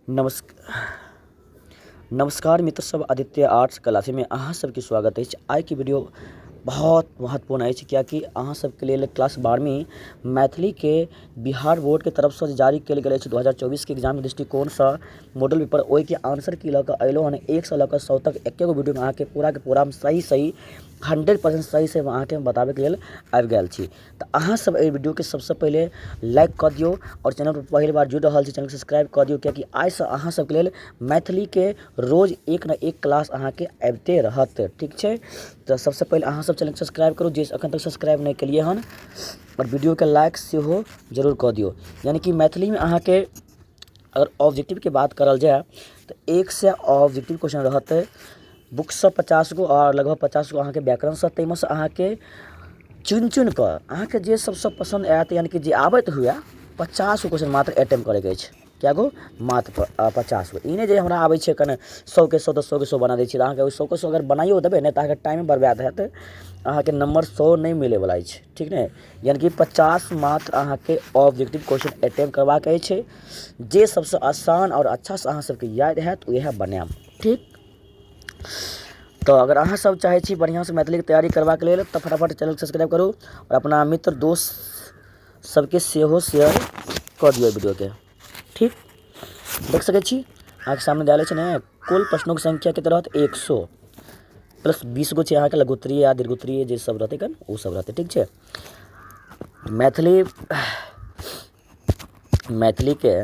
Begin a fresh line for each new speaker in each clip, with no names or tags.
नमस्कार मित्र सब, आदित्य आर्ट्स क्लासमे अहाँ सबके स्वागत अछि। आइके वीडियो बहुत महत्वपूर्ण अछि, कियाकि अहाँ सबके लेल क्लास 12वीं मैथिलीके बिहार बोर्डके तरफसँ जारी कयल गेल अछि 2024के एग्जाम दृष्टिकोणसँ मॉडल पेपर, ओहिके आंसर की लऽ कऽ अयलहुँ हन। 1सँ लऽ कऽ 100 तक एके गो वीडियोमे अहाँके पूराके पूरा सही सही 100% सही सही अहाँके हम बताबैके लेल आबि गेल छी। तऽ अहाँसभ एहि वीडियोके सबसँ पहिले लाइक कऽ दियौ आओर चैनलपर पहिल बार जुड़ि रहल छी, चैनल सब्सक्राइब कऽ दियौ, कियाकि आइसँ अहाँ सबके लेल मैथिलीके रोज एक ने एक क्लास अहाँके आबिते रहत। ठीक छै, तऽ सबसँ पहिले अहाँसभ चैनल सब्सक्राइब करू जे एखन तक सब्सक्राइब नहि केलियै हन, आओर वीडियोके लाइक सेहो जरूर कऽ दियौ। यानि कि मैथिलीमे अहाँके अगर ऑब्जेक्टिवके बात करल जाय तऽ 100 ऑब्जेक्टिव क्वेश्चन रहत, बुकसँ 50 गो आओर लगभग 50 गो अहाँके व्याकरणसँ, ताहिमे सँ अहाँके चुनि चुनि कऽ अहाँके जे सबसँ पसन्द आयत, यानि कि जे आबैत हुए, 50 गो क्वेश्चन मात्र अटेम्प्ट करैके अछि। कए गो? मात्र 50 गो। ई नहि जे हमरा आबै छै कने 100के 100 तऽ 100के 100 बना दै छियै, तऽ अहाँके ओहि 100के 100 अगर बनाइयो देबै ने तऽ अहाँके टाइम बर्बाद हैत, अहाँके नम्बर 100 नहि मिलैवला अछि। ठीक ने? यानि कि 50 मात्र अहाँके ऑब्जेक्टिव क्वेश्चन अटेम्प्ट करबाक अछि, जे सबसँ आसान आओर अच्छासँ अहाँ सबके याद हैत उएह बनायब। ठीक, तऽ अगर अहाँ सब चाहै छी बढ़िआँसँ मैथिलीके तैयारी करबाक लेल तऽ फटाफट चैनल सब्सक्राइब करू आओर अपना मित्र दोस्त सबके सेहो शेयर कऽ दियौ वीडियोके। ठीक, देख सकै छी अहाँके सामने दए छै ने, कुल प्रश्नोके संख्या कते रहत? 100 प्लस 20 गो छै अहाँके लघुत्तरीय आ दीर्घोत्तरीय जे सब रहतै कन ओ सब रहतै। ठीक छै, मैथिली मैथिलीके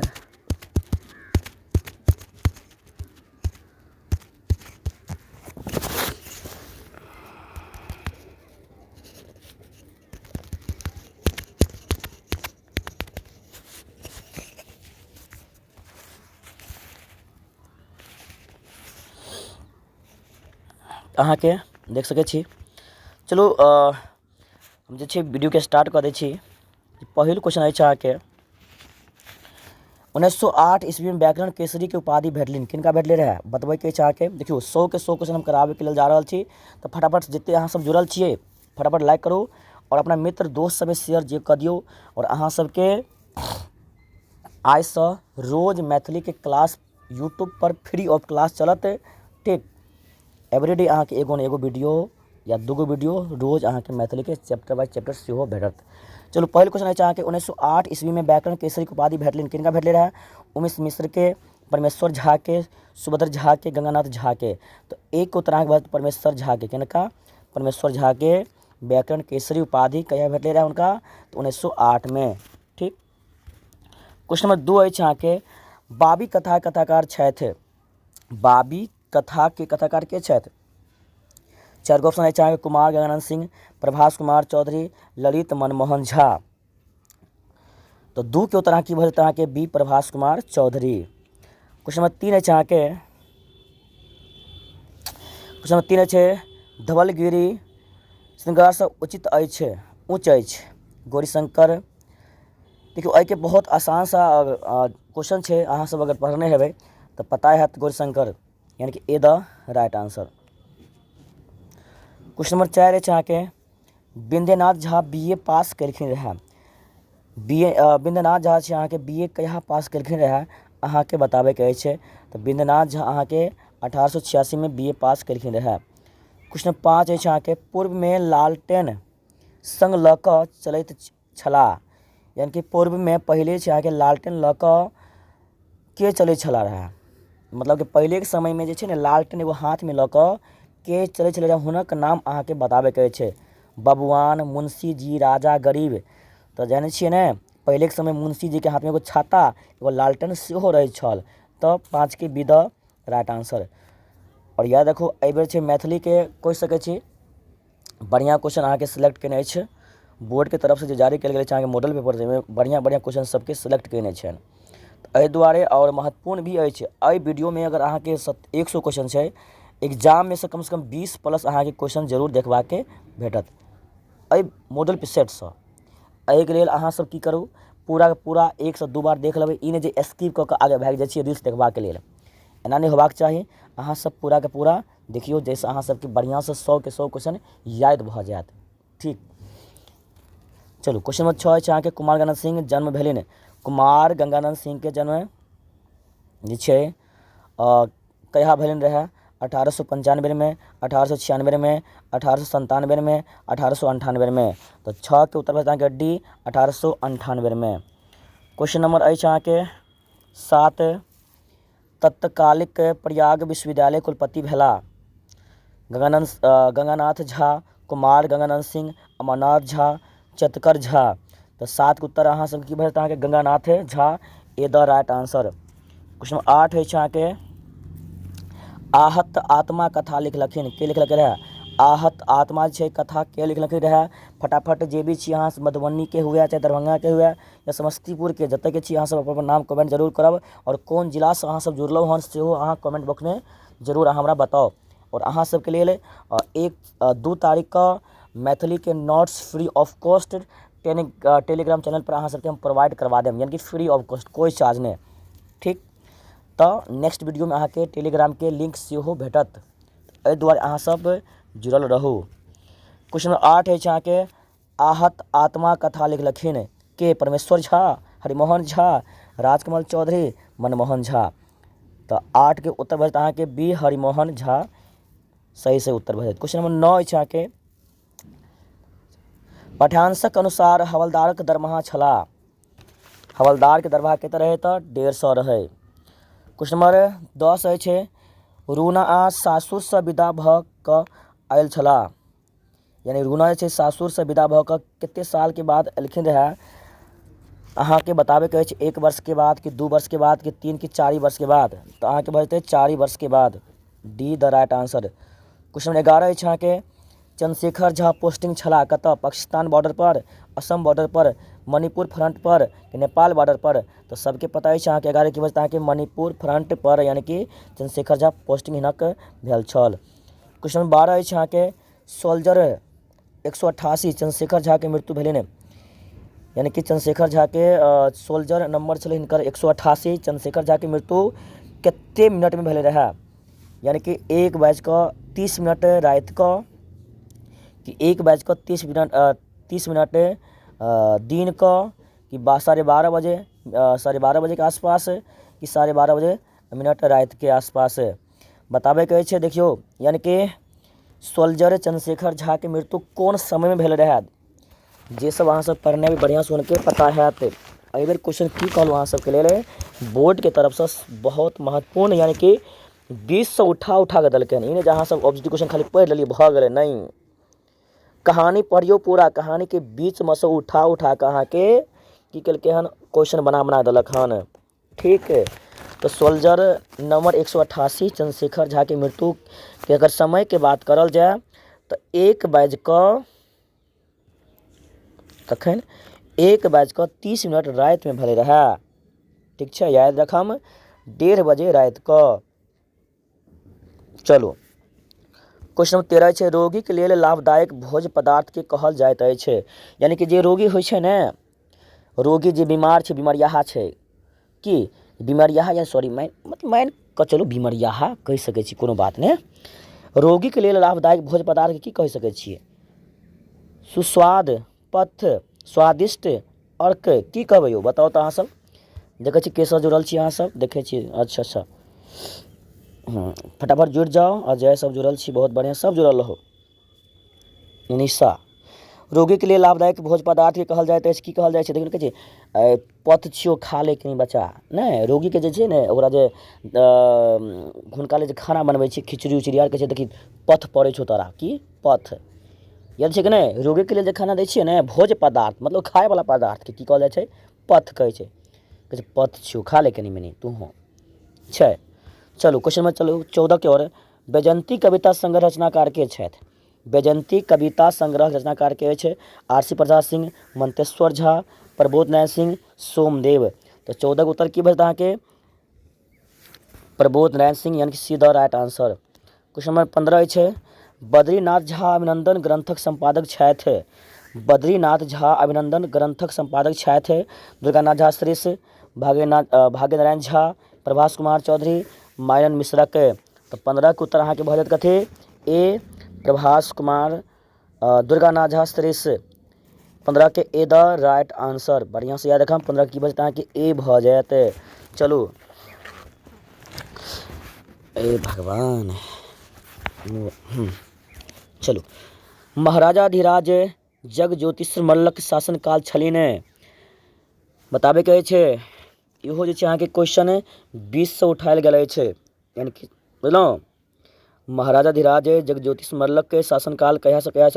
अहाँके देख सकै छी। चलू हम जे छै वीडियोके स्टार्ट कऽ दै छी। पहिल क्वेश्चन अछि अहाँके, 1908 ईस्वीमे व्याकरण केसरीके उपाधि भेटलनि, किनका भेटलै रहए बतबैके अछि अहाँके। देखियौ 100के 100 क्वेश्चन हम कराबैके लेल जा रहल छी, तऽ फटाफट जतेक अहाँसभ जुड़ल छियै फटाफट लाइक करू आओर अपना मित्र दोस्त सबके शेयर जे कऽ दियौ। आओर अहाँ सबके आइसँ रोज मैथिलीके क्लास यूट्यूबपर फ्री ऑफ क्लास चलत। ठीक, एवरीडे अहाँके एगो ने एगो वीडियो या दूगो वीडियो रोज अहाँके मैथिलीके चैप्टर बाय चैप्टर सेहो भेटत। चलू पहिल क्वेश्चन अछि अहाँके, 1908 ईस्वीमे व्याकरण केसरीके उपाधि भेटलनि, किनका भेटलै रहए? उमेश मिश्रके, परमेश्वर झाके, सुभद्र झाके, गंगानाथ झाके। तऽ एक उत्तर अहाँके भऽ परमेश्वर झाके। किनका? परमेश्वर झाके व्याकरण केसरी उपाधि कहिया भेटलै रहए हुनका? तऽ 1908मे। ठीक, क्वेश्चन नंबर 2 अछि अहाँके, बाबी कथा कथाकार छथि। बाबी कथाके कथाकार के छथि? चारि गो ऑप्शन अछि अहाँके, कुमार गंगानंद सिंह, प्रभास कुमार चौधरी, ललित मनमोहन झा। तऽ 2 के उत्तर अहाँ की भऽ जेतै अहाँके? B, Prabhas Kumar Chaudhary. Question number 3 अछि अहाँके, क्वेश्चन नंबर 3 अछि, धवलगिरी श्रृंगारसँ उचित अछि, ऊँच अछि। गौरीशंकर। देखियौ एहिके बहुत आसान सा क्वेश्चन छै, अहाँ सब अगर पढ़ने हेबै तऽ पता हैत, गौरीशंकर, यानि कि A the right answer. Question number 4 अछि अहाँके, बिन्देनाथ झा बी ए पास केलखिन रहए। बी ए बिन्देनाथ झा छै अहाँके बी ए कहिया पास केलखिन रहए अहाँके बताबैके अछि। तऽ बिन्देनाथ झा अहाँके 1886मे बी ए पास केलखिन रहए। क्वेश्चन नंबर 5 अछि अहाँके, पूर्वमे लालटेन संग लऽ कऽ चलैत छलाह। यानि कि पूर्वमे पहिले छै अहाँके लालटेन लऽ कऽ के चलै छलाह रहए, मतलब कि पहिलेके समयमे जे छै ने लालटेन एगो हाथमे लऽ कऽ के चलै छलै रहए, हुनक नाम अहाँके बताबैके अछि। बबुआन, मुंशी जी, राजा, गरीब। तऽ जानै छियै ने पहिलेके समय मुंशी जीके हाथमे एगो छाता एगो लालटेन सेहो रहै छल। तऽ 5के बी द राइट आंसर। आओर याद राखू एहिबेर छै मैथिलीके कहि सकै छी बढ़िआँ क्वेश्चन अहाँके सिलेक्ट केने अछि बोर्डके तरफसँ, जे जारी कयल गेल अछि अहाँके मॉडल पेपर, जाहिमे बढ़िआँ बढ़िआँ क्वेश्चन सबके सिलेक्ट केने छनि एहि दुआरे, आओर महत्वपूर्ण भी अछि। एहि वीडियोमे अगर अहाँके 100 क्वेश्चन छै, एग्जाममे से कमसँ कम 20 प्लस अहाँके क्वेश्चन जरूर देखबाके भेटत एहि मॉडल सेटसँ। एहिके लेल अहाँ सब की करू, पूराके पूरा 1सँ 2 बार देख लेबै। ई नहि जे स्किप कऽ कऽ आगे भागि जाइ छियै रील्स देखबाके लेल, एना नहि होबाक चाही। अहाँ सब पूराके पूरा देखियौ जाहिसँ अहाँ सबके बढ़िआँसँ 100के 100 क्वेश्चन याद भऽ जायत। ठीक, चलू क्वेश्चन नंबर 6 अछि अहाँके, कुमार गंगानंद सिंह जन्म भेलनि। कुमार गंगानंद सिंहके जन्म जे छै कहिया भेलनि रहए? 1895मे, 1896मे, 1897मे, 1898मे। तऽ छओके उत्तर भऽ जायत अहाँके डी, 1898मे। क्वेश्चन नम्बर अछि अहाँके 7, तत्कालिक प्रयाग विश्वविद्यालय कुलपति भेलाह गंगानन्द गंगानाथ झा, कुमार गंगानन्द सिंह, अमरनाथ झा, चतकर झा। तऽ 7के उत्तर अहाँ सबके की भऽ जायत अहाँके? Ganganath Jha, A the right answer. Question number 8 अछि अहाँके, आहत आत्मा कथा लिखलखिन के? लिखलखिन रहए आहत आत्मा जे छै कथा, के लिखलखिन रहए? फटाफट जे भी छी अहाँ, मधुबनीके हुए चाहे दरभंगाके हुए या समस्तीपुरके, जतऽके छी अहाँ सब, अपन अपन नाम कमेंट जरूर करब आओर कोन जिलासँ अहाँ सब जुड़लहुँ हन सेहो अहाँ कमेंट बॉक्समे जरूर अहाँ हमरा बताउ। आओर अहाँ सबके लेल 1-2 तारीखके मैथिलीके notes free of cost Telegram channel पर अहाँ सबके हम प्रोवाइड करवा देब, यानी कि फ्री ऑफ कॉस्ट, कोइ चार्ज नहि। ठीक, तऽ नेक्स्ट वीडियोमे अहाँके टेलीग्रामके लिंक सेहो भेटत, एहि दुआरे अहाँ सब जुड़ल रहू। क्वेश्चन नंबर 8 अछि अहाँके, आहत आत्मा कथा लिखलखिन के? परमेश्वर झा, हरिमोहन झा, राजकमल चौधरी, मनमोहन झा। तऽ 8के उत्तर भऽ जायत अहाँके बी, हरिमोहन झा सही से उत्तर भऽ जायत। क्वेश्चन नंबर 9 अछि अहाँके, पाठ्यांशक अनुसार हवलदारक दरमाहा छला। हवलदारके दरमाहा कतेक रहै? तऽ 150 रहै। क्वेश्चन नंबर 10 अछि, रूना आ सासुरसँ विदा भऽ कऽ आयल छलाह। यानी रूना जे छै सासुरसँ विदा भऽ कऽ कतेक सालके बाद एलखिन रहए? अहाँके बताबैके अछि 1 वर्षके बाद कि 2 वर्षके बाद कि 3 कि 4 वर्षके बाद। तऽ अहाँके भऽ जेतै 4 वर्षके बाद, D the right answer. Question number 11 अछि अहाँके, चंद्रशेखर झा पोस्टिंग छलाह कतऽ? पाकिस्तान बॉर्डर पर, असम बॉर्डर पर, मणिपुर फ्रंट पर, नेपाल बॉर्डर पर। तऽ सबके पता अछि अहाँके 11 की बजत अहाँके मणिपुर फ्रंट पर, यानी कि चंद्रशेखर झा पोस्टिंग हिनक भेल छल। क्वेश्चन नंबर 12 अछि अहाँके, सोल्जर 188 चंद्रशेखर झाके मृत्यु भेलनि, यानी कि चंद्रशेखर झाके सोल्जर नंबर छलै हिनकर 188। चंद्रशेखर झाके मृत्यु कते मिनटमे भेलै रहए? यानी कि एक बाजि कऽ 30 मिनट रातिकऽ कि एक बाजि कऽ 30 मिनट, 30 मिनट दिनकऽ कि 12:30 बजे, 12:30 बजेके आसपास कि 12:30 बजे मिनट रातिके आसपास? बताबैके अछि। देखियौ, यानी कि सोल्जर चंद्रशेखर झाके मृत्यु कोन समयमे भेल रहए? जे सब अहाँ सब पढ़ने भी बढ़िआँसँ हुनके पता हैत। एहिबेर क्वेश्चन की कहलहुँ अहाँ सबके लेल, बोर्डके तरफसँ बहुत महत्वपूर्ण, यानी कि 20सँ उठा उठा कऽ देलकै हन। ई नहि जे अहाँ सब ऑब्जेक्टिव क्वेश्चन खाली पढ़ि लेलियै भऽ गेलै, नहि, कहानी पढ़ियौ पूरा, कहानीके बीचमे सँ उठा उठा कऽ अहाँके की केलकै हन? क्वेश्चन बना बना देलक हन। ठीक, तऽ सोल्जर नंबर 188 चंद्रशेखर झाके मृत्युके अगर समयके बात करल जाय तऽ एक बाजि कऽ कखन? एक बाजि कऽ 30 मिनट रातिमे भेलै रहए। ठीक छै, याद रखम, 1:30 बजे रातिकऽ। चलू, क्वेश्चन नंबर 13 छै, रोगीके लेल लाभदायक भोज्य पदार्थके कहल जाइत अछि। यानी कि जे रोगी होइ छै ने, रोगी जे बीमार छै, बिमरियाहा छै, की बिमरियाहा या सॉरी मतलब मानि कऽ चलू बिमरियाहा कहि सकै छी, कोनो बात नहि। रोगीके लेल लाभदायक भोज्य पदार्थके की कहि सकै छियै? सुस्वाद, पथ, स्वादिष्ट, अर्क, की कहबै यौ? बताउ तऽ अहाँसभ। देखै छी केसँ जुड़ल छी अहाँसभ, देखै छी। अच्छा अच्छा, हँ, फटाफट जुड़ि जाउ। अजय सब जुड़ल छी, बहुत बढ़िआँ, सब जुड़ल रहू। निशा, रोगीके लेल लाभदायक भोज पदार्थके कहल जाइत अछि, की कहल जाइ छै? देखियौ, कहै छै पथ छियौ, खा ले कनि बच्चा। नहि, रोगीके जे छै ने, ओकरा जे हुनका लेल जे खाना बनबै छै, खिचड़ी उचड़ी आर, कहै छै देखी पथ पड़ै छौ तोरा। की पथ याद छै कि नहि? रोगीके लेल जे खाना दै छियै ने, भोज्य पदार्थ, मतलब खायवला पदार्थके की कहल जाइ छै? पथ कहै छै। कहै छै पथ छियौ, खा ले कनि मनि तूहों छै। चलू, क्वेश्चन नंबर चलू 14के ओर। वैजयंती कविता संग्रह रचनाकार के छथि? वैजयंती कविता संग्रह रचनाकार के अछि? आर सी प्रसाद सिंह, मंतेश्वर झा, प्रबोध नारायण सिंह, सोमदेव। तऽ 14के उत्तर की भेल अहाँके? प्रबोध नारायण सिंह, यानी कि C the right answer. Question number 15 अछि, बद्रीनाथ झा अभिनंदन ग्रंथक संपादक छथि। बद्रीनाथ झा अभिनंदन ग्रंथक संपादक छथि दुर्गानाथ झा श्रीश, भाग्यनाथ भाग्यनारायण झा, प्रभास कुमार चौधरी, मायन मिश्रक। तऽ 15के उत्तर अहाँके भऽ जायत कथी? ए, प्रभास कुमार दुर्गानाथ झा श्रीश। 15के ए द राइट आंसर। बढ़िआँसँ याद रखब, 15 की भऽ जायत अहाँके? ए भऽ जायत। चलू, ए भगवान, चलू। महाराजाधिराज जग ज्योतिष मल्लक शासनकाल छलनि, बताबैके अछि। इहो जे छै अहाँके क्वेश्चन 20सँ उठायल गेल अछि, यानि कि बुझलहुँ? महाराजाधिराज जगज्योतिष मल्लके शासनकाल कहियासँ कहिया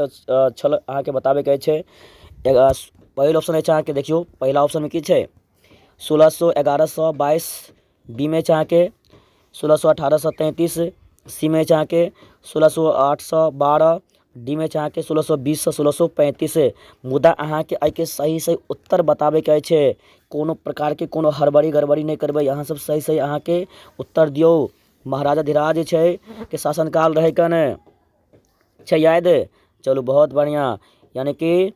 छल, अहाँके बताबैके अछि। पहिल ऑप्शन अछि अहाँके, देखियौ, पहिला ऑप्शनमे की छै? 1611 सँ 22। बी मे अछि अहाँके 1618 सँ 33। सी मे अछि अहाँके 1608 सँ 12। डी मे अछि अहाँके 1620 सँ 1635। मुदा अहाँके एहिके सही सही उत्तर बताबैके अछि। कोनो प्रकारके कोनो हड़बड़ी गड़बड़ी नहि करबै अहाँसभ, सही सही अहाँके उत्तर दियौ। महाराजाधिराज जे छै के शासनकाल रहै कने छै, याद? चलू, बहुत बढ़िआँ। यानि कि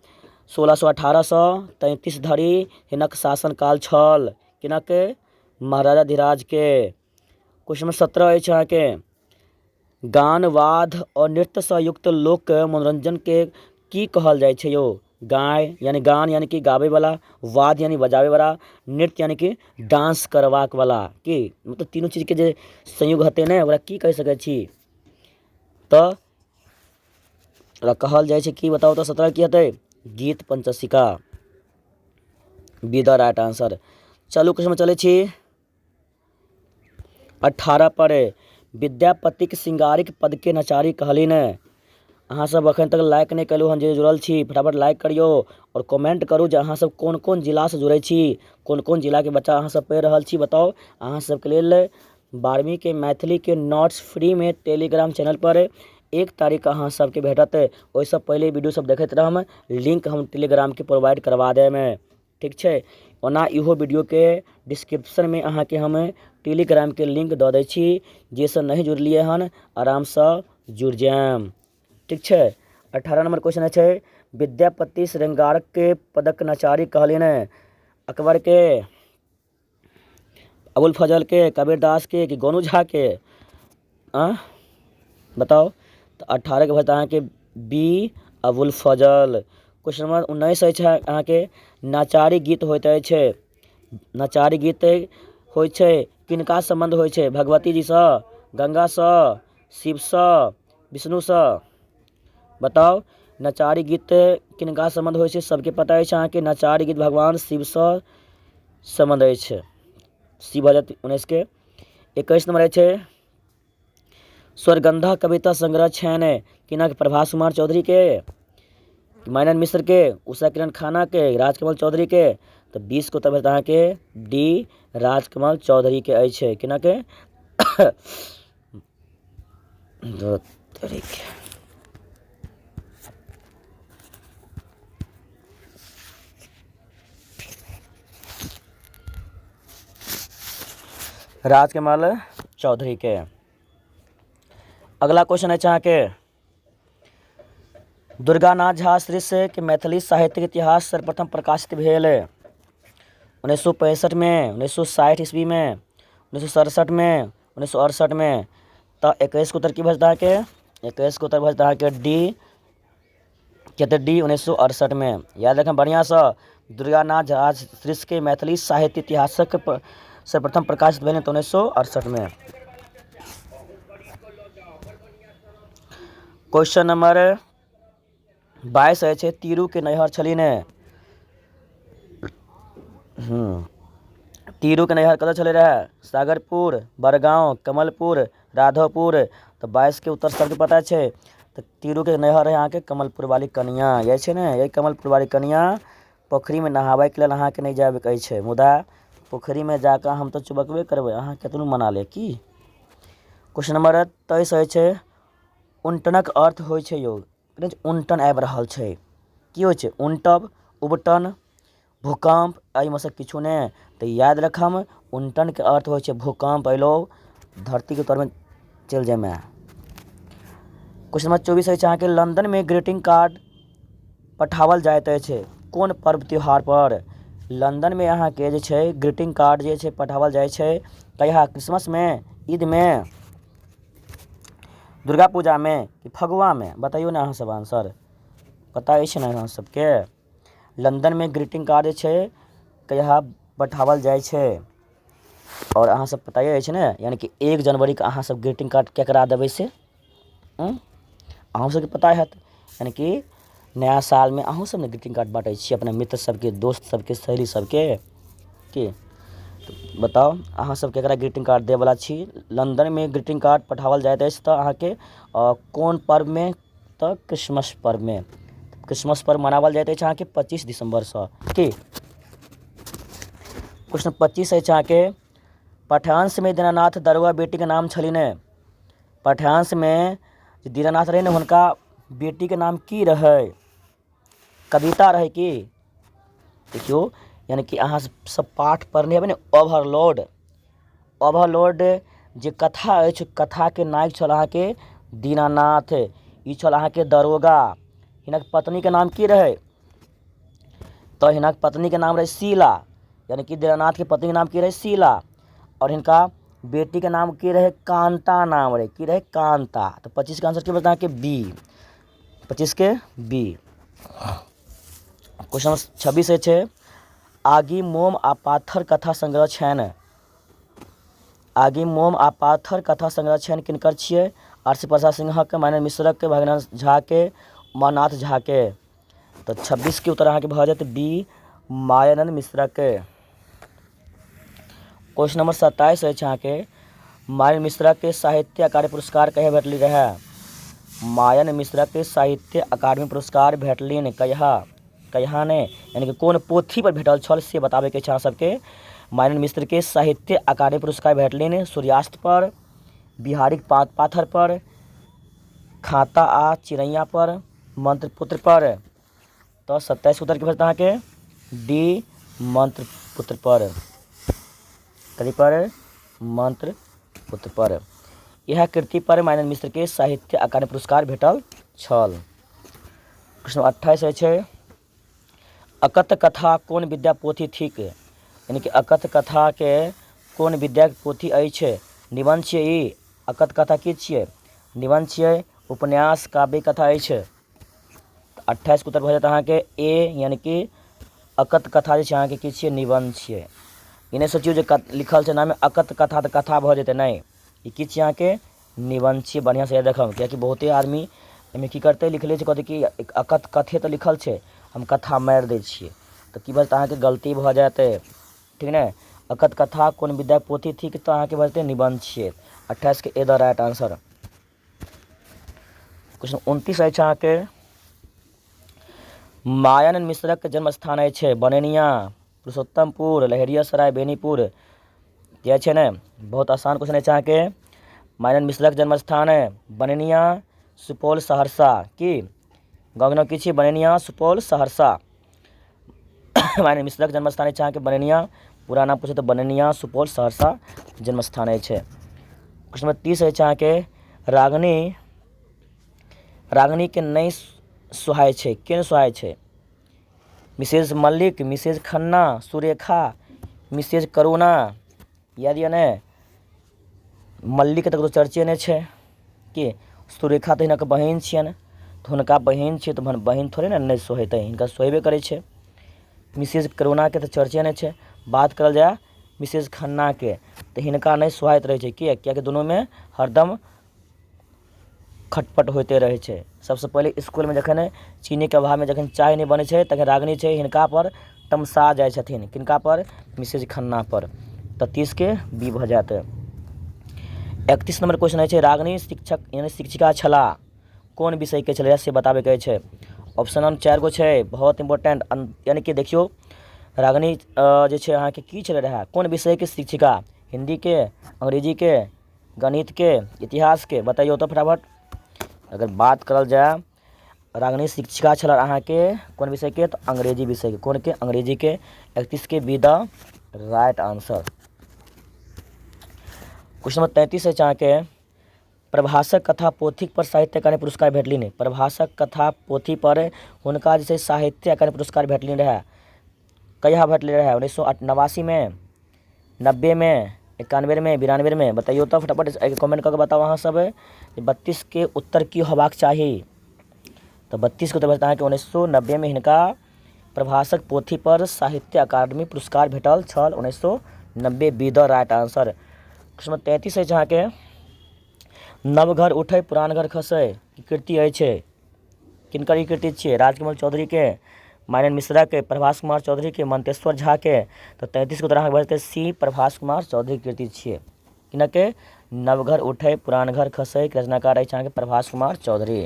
1618 सँ 33 धरि हिनक शासनकाल छल। किनक? महाराजाधिराजके। क्वेश्चन नंबर 17 अछि अहाँके, गान, वाद्य आओर नृत्यसँ युक्त लोक मनोरञ्जनके की कहल जाइ छै यौ? गाय यानि गान यानि कि गाबैवला, वाद्य यानि बजाबैवला, नृत्य यानि कि डांस करबाक वला। की मतलब तीनू चीजके जे संयोग हेतै ने, ओकरा की कहि सकै छी? तऽ ओकरा कहल जाइ छै की? बताउ तऽ, 17 की हेतै? गीत पंचशिका, बी the right answer. चलू, क्वेश्चन चलै छी 18 पर। विद्यापतिक श्रृंगारिक पदके नचारी कहलिन। अहाँसभ एखन तक लाइक नहि केलहुँ हन, जे जुड़ल छी फटाफट लाइक करियौ आओर कमेंट करू जे अहाँसभ कोन कोन जिलासँ जुड़ै छी, कोन कोन जिलाके बच्चा अहाँसभ पढ़ि रहल छी। बताउ, अहाँ सबके लेल 12वींके मैथिलीके नोट्स फ्रीमे टेलीग्राम चैनलपर 1 तारीख अहाँ सबके भेटत। ओहिसँ पहिले वीडियो सब देखैत रहम, लिंक हम टेलीग्रामके प्रोवाइड करवा देब। ठीक छै? ओना इहो वीडियोके डिस्क्रिप्शनमे अहाँके हम टेलीग्रामके लिंक दऽ दै छी, जाहिसँ नहि जुड़लियै हन आरामसँ जुड़ि जायब। ठीक छै? 18 नंबर क्वेश्चन छै, विद्यापति श्रृंगारके पदक नचारी कहलिन अकबरके, अबुल फजलके, कबीरदासके कि गोनू झाके? आँ, बताउ तऽ। 18के भऽ अहाँके बी, अबुल फजल। क्वेश्चन नंबर 19 अछि अहाँके, नचारी गीत होइत अछि, नचारी गीत होइ छै किनका सम्बन्ध होइ छै? भगवती जीसँ, गङ्गासँ, शिवसँ, विष्णुसँ? बताउ, नचारी गीत किनका सम्बन्ध होइ छै? सबके पता अछि अहाँके, नचारी गीत भगवान शिवसँ सम्बन्ध अछि। सी भऽ जायत 19के। 21 नंबर अछि, स्वरगंधा कविता संग्रह छनि किनक? प्रभास कुमार चौधरीके, माइनन मिश्रके, उषा किरण खानाके, राजकमल चौधरीके? तऽ 20के उत्तर भेटत अहाँके डी, राजकमल चौधरीके अछि। किनक? तरीके राजकमल चौधरीके। अगला क्वेश्चन अछि अहाँके, दुर्गानाथ झा श्रीश के मैथिली साहित्यिक इतिहास सर्वप्रथम प्रकाशित भेल 1965मे, 1960 ईस्वीमे, 1967मे, 1968मे? तऽ 21के उत्तर की भऽ जेतै अहाँके? 21के उत्तर भऽ जेतै अहाँके डी। के? डी, 1968मे। याद रखब बढ़िआँसँ, दुर्गानाथ झा श्रीशके मैथिली साहित्य इतिहासक सर्वप्रथम प्रकाशित भेल तऽ 1968मे। क्वेश्चन नंबर 22 अछि, तीरूके नैहर छली ने? तीरूके नैहर कतऽ छलै रहए? सागरपुर, बड़गाँव, कमलपुर, राधोपुर? तऽ 22के उत्तर सबके पता छै। तऽ तीरूके नैहर रहै अहाँके कमलपुर वाली कनिया। यही छै ने? यही कमलपुर वाली कनिया पोखरिमे नहाबैके लेल अहाँके नहि जायके कहै छै, मुदा पोखरिमे जाकऽ हम तऽ चुबकबे करबै, अहाँ केतनो मना ले की। क्वेश्चन नंबर 23 होइ छै, उनटनक अर्थ होइ छै यौ? उनटन आबि रहल छै, की होइ छै? उनटब, उबटन, भूकम्प, एहिमे सँ किछु नहि? तऽ याद रखम, उनटनके अर्थ होइ छै भूकम्प अयलौ, धरतीके तरमे चलि जाइमे। क्वेश्चन नंबर 24 अछि अहाँके, लंदनमे ग्रीटिंग कार्ड पठाओल जाइत अछि कोन पर्व त्योहार पर? लंदनमे अहाँके जे छै ग्रीटिंग कार्ड जे छै पठाओल जाइ छै कहिया? क्रिसमसमे, ईदमे, दुर्गा पूजामे कि फगुआमे? बतैयौ ने अहाँ सब आंसर। पता अछि ने अहाँ सबके, लंदनमे ग्रीटिंग कार्ड जे छै कहिया पठाओल जाइ छै? आओर अहाँ सब पताए अछि ने, यानी कि 1 जनवरीके अहाँ सब ग्रीटिंग कार्ड केकरा देबै से अहूँ सबके पता हैत। यानी कि नया सालमे अहूँ सब ने ग्रीटिंग कार्ड बाँटै छियै अपना मित्र सबके, दोस्त सबके, सहेली सबके की? बताउ अहाँ सब केकरा ग्रीटिंग कार्ड दैवला छी? लन्दनमे ग्रीटिंग कार्ड पठाओल जाइत अछि तऽ अहाँके कोन पर्वमे? तऽ क्रिसमस पर्वमे। क्रिसमस पर्व मनाओल जाइत अछि अहाँके 25 दिसम्बरसँ। की क्वेश्चन 25 अछि अहाँके, पाठ्यांशमे दीनानाथ दरुआ बेटीके नाम छलनि। पाठ्यांशमे जे दीनानाथ रहै ने, हुनका बेटीके नाम की रहै? कविता रहै की? देखियौ, यानी कि अहाँ सब पाठ पढ़ने हेबै ने ओवरलोड। ओवरलोड जे कथा अछि, कथाके नायक छल अहाँके दीनानाथ। ई छल अहाँके दरोगा। हिनक पत्नीके नाम की रहै? तऽ हिनक पत्नीके नाम रहै शीला। यानी कि दीनानाथके पत्नीके नाम की रहै? शीला। आओर हिनका बेटीके नाम की रहै? कांता नाम रहै। की रहै? कांता। तऽ 25 के आंसर की बता अहाँके? बी। 25 के बी। क्वेश्चन नंबर 26 छै, आगि मोम आ पाथर कथा संग्रह छनि। आगि मोम आ पाथर कथा संग्रह छनि किनकर छियै? आरसी प्रसाद सिंहक, माइनर मिश्रक, भगनाथ झाके, उमानाथ झाके। तऽ 26 के उत्तर अहाँके भऽ जायत बी, मायानंद मिश्रक। क्वेश्चन नंबर 27 अछि अहाँके, मायन मिश्रा के साहित्य अकादमी पुरस्कार कहिया भेटली रहए? मायन मिश्रा के साहित्य अकादमी पुरस्कार भेटलिन कहिया? कहिया ने, यानी कि कोन पोथी पर भेटल छल से बताबैके छै अहाँ सबके। मायन मिश्र के साहित्य अकादमी पुरस्कार भेटलिन सूर्यास्त पर, बिहारीक पाथर पर, खाता आ चिड़ैया पर, मंत्रपुत्र पर। तऽ 27 उत्तर के भेटत अहाँके डी, मंत्रपुत्र पर। कथी पर? मंत्रपुत्र पर। इएह कृति पर माइनर मिश्र के साहित्य अकादमी पुरस्कार भेटल छल। प्रश्न 28 अछि, अकथ कथा कोन विद्या पोथी थिक? यानी कि अकथ कथा के कोन विद्याक पोथी अछि? निबंध छियै ई। अकथ कथा की छियै? निबंध छियै, उपन्यास, काव्य कथा अछि। 28 के उत्तर भऽ जायत अहाँके ए, यानी कि अकथ कथा जे छै अहाँके की छियै? निबंध छियै। ई नहि सोचियौ जे लिखल छै नामे अकथ कथा तऽ कथा भऽ जेतै, नहि, ई की छियै अहाँके? निबंध छियै। बढ़िआँसँ याद राखब, किएकि बहुते आदमी एहिमे की करतै, लिखले छै, कहतै कि अकथ कथे तऽ लिखल छै, हम कथा मारि दै छियै, तऽ की भऽ जेतै अहाँके? गलती भऽ जायत, ठीक ने? अकथ कथा कोन विद्याक पोथी थिक? तऽ अहाँके भऽ जेतै निबंध छियै। 28 के A the right answer. Question 29 अछि अहाँके, मायानंद मिश्रक जन्म स्थान अछि बनेनिया, पुरुषोत्तमपुर, लहेरियासराय, बेनीपुर। यह छै ने, बहुत आसान क्वेश्चन अछि अहाँके। मायानंद मिश्रक जन्म स्थान है बनेनिया, सुपौल, सहरसा। की गाँवके नाम की छी? बनेनिया, सुपौल, सहरसा। मायानंद मिश्रक जन्म स्थान अछि अहाँके बनेनिया। पूरा नाम पूछे तऽ बनेनिया, सुपौल, सहरसा जन्म स्थान अछि। क्वेश्चन नंबर 30 अछि अहाँके, रागनी रागनीके नहि सोहाइ छै। के नहि सोहाइ छै? Mrs Mallik, Mrs Khanna, Surekha, Mrs Karuna. याद यऽ ने? मल्लिकके तऽ ककरो चर्चे नहि छै। की सुरेखा तऽ हिनक बहिन छियनि, तऽ हुनका बहिन छियै तऽ बहिन थोड़े ने नहि सोहेतै, हिनका सोहेबे करै छै। मिसेज करुणाके तऽ चर्चे नहि छै। बात करल जाय मिसेज खन्नाके तऽ हिनका नहि सोहाइत रहै छै। किएक? किएकि दुनूमे हरदम खटपट होइते रहै छै। सबसँ पहिले इसकुलमे जखन चीनीके अभावमे जखन चाय नहि बनै छै तखन रागिनी छै हिनकापर तमसा जाइ छथिन। किनकापर? मिसेज खन्नापर। तऽ 30के बी भऽ जायत। 31 नम्बर क्वेश्चन होइ छै, रागिनी शिक्षक यानी शिक्षिका छलाह, कोन विषयके छलै से बताबैके छै। ऑप्शन हम 4 गो छै, बहुत इम्पोर्टेंट। यानी कि देखियौ, रागिनी जे छै अहाँके की छलै रहए, कोन विषयके शिक्षिका? हिन्दीके, अंग्रेजीके, गणितके, इतिहासके? बतैयौ तऽ फटाफट। अगर बात करल जाय रागिनी शिक्षिका छल अहाँके कोन विषयके, तऽ अंग्रेजी विषयके। कोनके? अंग्रेजीके। 31 के B the right answer. Question number 33 अछि अहाँके, प्रभासक कथा पोथी पर साहित्य अकादमी पुरस्कार भेटलिन। प्रभासक कथा पोथी पर हुनका जे छै साहित्य अकादमी पुरस्कार भेटलिन रहए। कहिया भेटलै रहए? 1989मे, 90मे, 91मे, 92मे? बतैयौ तऽ फटाफट कमेंट कऽ के बताउ अहाँ सब जे 32 के उत्तर की होबाक चाही। तऽ 32 के उत्तर भेटत अहाँके 1990मे। हिनका प्रभासक पोथी पर साहित्य अकादमी पुरस्कार भेटल छल 1990। 90 be the right answer. Question number 33 अछि अहाँके, नव घर उठै पुरान घर खसै ई कृति अछि, किनकर ई कृति छियै? राजकमल चौधरीके, माइनन मिश्राके, प्रभास कुमार चौधरीके, मंतेश्वर झाके। तऽ 33 के उत्तर अहाँके भऽ जेतै सी, प्रभास कुमार चौधरीके कृति छियै। किनके? नव घर उठै पुरान घर खसै के रचनाकार अछि अहाँके प्रभास कुमार चौधरी।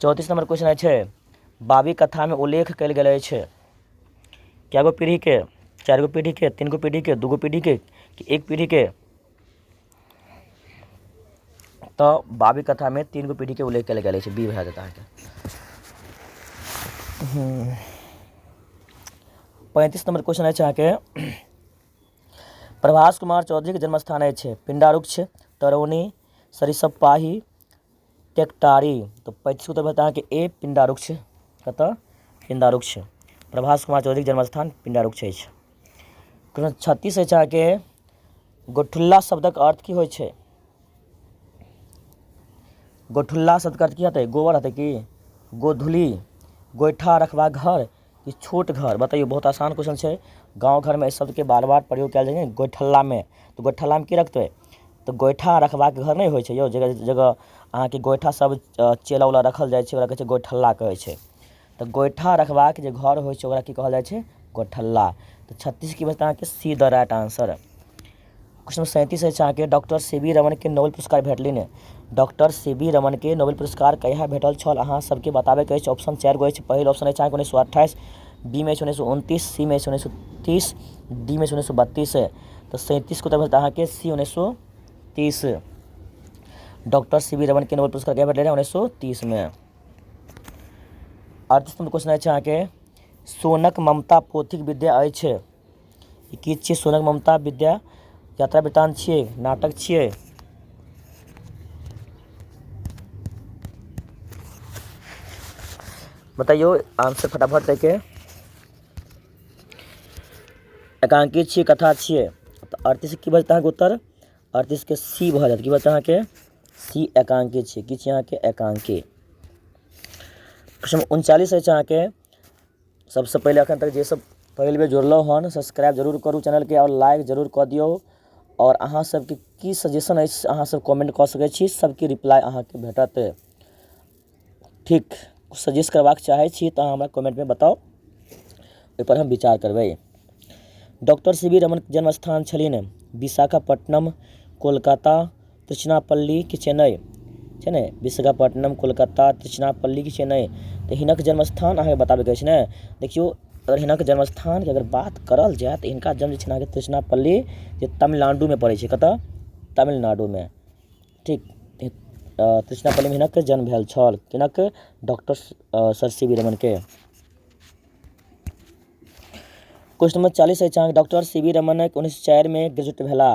34 नंबर क्वेश्चन अछि, बाबी कथामे उल्लेख कयल गेल अछि कए गो पीढ़ीके? 4 गो पीढ़ीके, 3 गो पीढ़ीके, 2 गो पीढ़ीके कि 1 पीढ़ीके? तऽ बाबी कथामे 3 गो पीढ़ीके उल्लेख कयल गेल अछि, बी भए जायत अहाँके। 35 नंबर क्वेश्चन अछि अहाँके, प्रभास कुमार चौधरीके जन्मस्थान अछि पिंडारुक्ष, तरौनी, सरिसब पाही, टेकटारी। तऽ 35 उत्तर भेल अहाँके ए, पिंडारुक्ष। कतऽ? पिंडारुक्ष। प्रभास कुमार चौधरीके जन्मस्थान पिंडारुक्ष अछि। क्वेश्चन 36 अछि अहाँके, गोठुल्ला शब्दक अर्थ की होइ छै? गोठुल्ला शब्दक अर्थ की हेतै? गोबर हेतै की गोधूली, गोइठा रखबाक घर कि छोट घर? बतैयौ, बहुत आसान क्वेश्चन छै। गाँव घरमे एहि शब्दके बार बार प्रयोग कयल जाइ छै गोइठल्लामे। तऽ गोइठल्लामे की रखतै? तऽ गोइठा रखबाक घर नहि होइ छै यौ, जगह जगह अहाँके गोइठा सब चेला उला रखल जाइ छै, ओकरा कहै छै गोइठल्ला कहै छै। तऽ गोइठा रखबाक जे घर होइ छै ओकरा की कहल जाइ छै? गोठल्ला। तऽ 36 की बचत अहाँके C the right answer. Question 37 अछि अहाँके, डॉक्टर सी वी रमनके नोबेल पुरस्कार भेटलनि। डॉक्टर सी वी रमनके नोबेल पुरस्कार कहिया भेटल छल? अहाँ सबके बताबैके अछि। ऑप्शन 4 गो अछि। पहिल ऑप्शन अछि अहाँके 1928, बी मे अछि 1929, सी मे अछि 1930, डी मे अछि 1932। तऽ 37 के उत्तर भेटत अहाँके C, 1930। Doctor C V Raman के नोबेल पुरस्कार कहिया भेटलै रहै? 1930 मे। 38 नंबर क्वेश्चन अछि अहाँके, सोनक ममता पोथीक विद्या अछि। ई की छियै? सोनक ममता विद्या यात्रा वृत्तांत छियै, नाटक छियै? बताइयो आंसर फटाफट एहिके। एकांकी छियै, कथा छियै? तऽ 38 की भऽ जेतै अहाँके उत्तर? 38 के सी भऽ जायत। की भऽ जेतै अहाँके? सी, एकांकी छियै। की छियै अहाँके? एकांकी। क्वेश्चन 39 अछि अहाँके, सबसँ पहिले एखन तक जे सब पहिल बेर जुड़लहुँ हन सब्सक्राइब जरूर करू चैनलके आओर लाइक जरूर कऽ दियौ। आओर अहाँ सबके की सजेशन अछि अहाँ सब कमेंट कऽ सकै छी, सबके रिप्लाई अहाँके भेटत। ठीक, सजेस्ट करबाक चाहै छी तऽ अहाँ हमरा कमेंटमे बताउ, ओहिपर हम विचार करबै। डॉक्टर सी वी रमन जन्म स्थान छलनि विशाखापट्टनम, कोलकाता, त्रिचनापल्ली कि चेन्नई? छै ने, विशाखापट्टनम, कोलकाता, त्रिचनापल्ली कि चेन्नई? तऽ हिनक जन्मस्थान अहाँके बताबैके अछि ने। देखियौ, अगर हिनक जन्मस्थानके अगर बात करल जाय तऽ हिनका जन्म जे छै अहाँके त्रिचनापल्ली जे तमिलनाडुमे पड़ै छै। कतऽ? तमिलनाडुमे। ठीक, त्रिचनापल्लीमे हिनक जन्म भेल छल। हिनक? डॉक्टर सर सी वी रमनके। क्वेश्चन नंबर 40 अछि अहाँके, doctor C V Raman 1904 graduate भेला।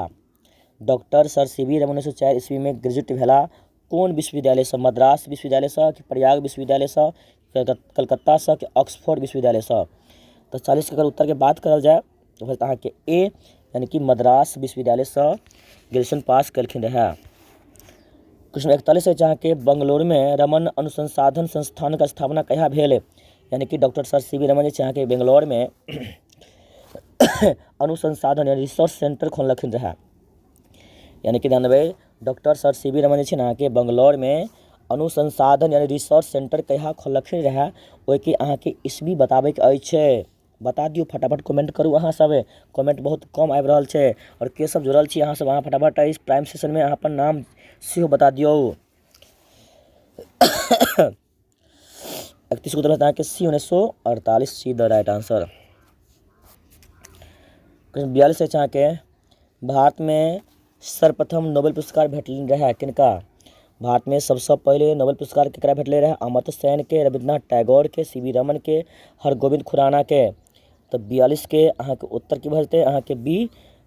Doctor sir C V Raman 1904 ईस्वीमे ग्रेजुएट भेला कोन विश्वविद्यालयसँ? मद्रास विश्वविद्यालयसँ कि प्रयाग विश्वविद्यालयसँ, कलकत्तासँ कि ऑक्सफोर्ड विश्वविद्यालयसँ? तऽ 40 के अगर उत्तरके बात करल जाय तऽ भऽ अहाँके ए, यानी कि मद्रास विश्वविद्यालयसँ ग्रेजुएशन पास केलखिन रहए। क्वेश्चन 41 अछि अहाँके, बंगलोरमे रमन अनुसंसाधन संस्थानक स्थापना कहिया भेल? यानी कि doctor sir C V Raman जे छै अहाँके बेंगलोरमे अनुसंसाधन यानी रिसर्च सेंटर खोललखिन रहए। यानी कि ध्यान देबै, doctor sir C V Raman जे छै ने अहाँके बंगलौरमे अनुसंसाधन यानी रिसर्च सेंटर कहिया खोललखिन रहए, ओहिके अहाँके ईस्वी बताबैके अछि। बता दियौ फटाफट, कमेंट करू। अहाँ सब कमेंट बहुत कम आबि रहल छै। आओर के सब जुड़ल छी अहाँ सब, अहाँ फटाफट एहि प्राइम सेशनमे अहाँ अपन नाम सेहो बता दियौ। 31 उत्तर अहाँके C, 1948, C the right answer. 42 अछि अहाँके, भारतमे सर्वप्रथम नोबेल पुरस्कार भेटल रहए किनका? भारतमे सबसँ पहिले नोबेल पुरस्कार केकरा भेटलै रहए? अमर्त्य सेनके, रविन्द्रनाथ टैगोरके, सी वी रमनके, हरगोविंद खुरानाके। तऽ 42 के अहाँके उत्तर की भऽ जेतै? अहाँके बी,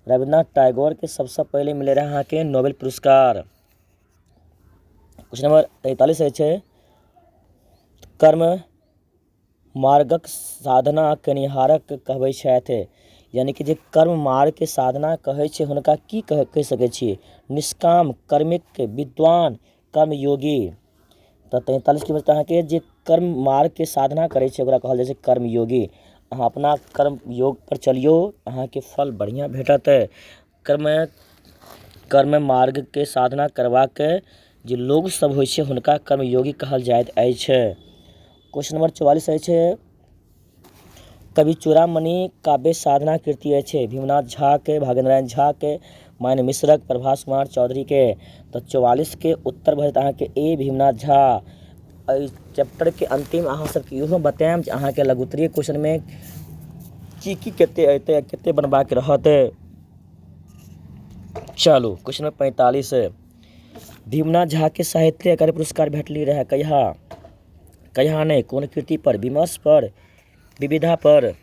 रविन्द्रनाथ टैगोरके सबसँ पहिले मिलै रहए अहाँके नोबेल पुरस्कार। क्वेश्चन नंबर 43 अछि, कर्म मार्गक साधना केनिहारक कहबै छथि। यानी कि जे कर्म मार्गके साधना कहै छै हुनका की कहि सकै छी? निष्काम, कर्मिक, विद्वान, कर्मयोगी। तऽ 43 की बचत अहाँके, जे कर्म मार्गके साधना करै छै ओकरा कहल जाइ छै कर्मयोगी। अहाँ अपना कर्म योगपर चलियौ, अहाँके फल बढ़िआँ भेटत। कर्म कर्म मार्गके साधना करबाक जे लोकसभ होइ छै हुनका कर्मयोगी कहल जाइत अछि। क्वेश्चन नंबर 44 अछि, कवि चूड़ामणि काव्य साधना कृति अछि भीमनाथ झाके, भागेन्द्र झाके, मायन मिश्रक, प्रभास कुमार चौधरीके। तऽ 44के उत्तर भऽ जायत अहाँके ए भीमनाथ झा। एहि चैप्टरके अन्तिम अहाँ सबके इहो बतायब जे अहाँके लघुत्तरीय क्वेश्चनमे की की कते अयतै आ कते बनबाक रहत। चलू क्वेश्चन नंबर 45, भीमनाथ झाके साहित्य अकादमी पुरस्कार भेटली रहए कहिया? कहिया नहि, कोन कृति पर? विमर्श पर, विविधा पर,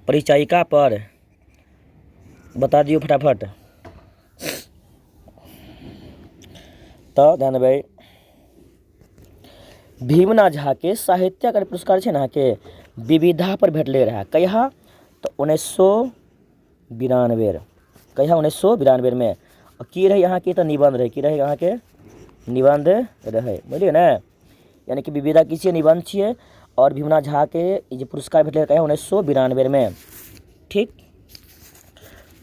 परिचायिका पर? बता दियौ फटाफट। तऽ ध्यान देबै, भीमनाथ झाके साहित्य अकादमी पुरस्कार छै ने अहाँके विविधा पर भेटलै रहए। कहिया? तऽ 1992। कहिया? 1992मे। की रहै अहाँके? तऽ निबन्ध रहै। की रहै अहाँके? निबन्ध रहै, बुझलियै ने? यानी कि विविधा की छियै? निबन्ध छियै। आओर भीमनाथ झाके ई जे पुरस्कार भेटलै कहिया? 1992मे। ठीक।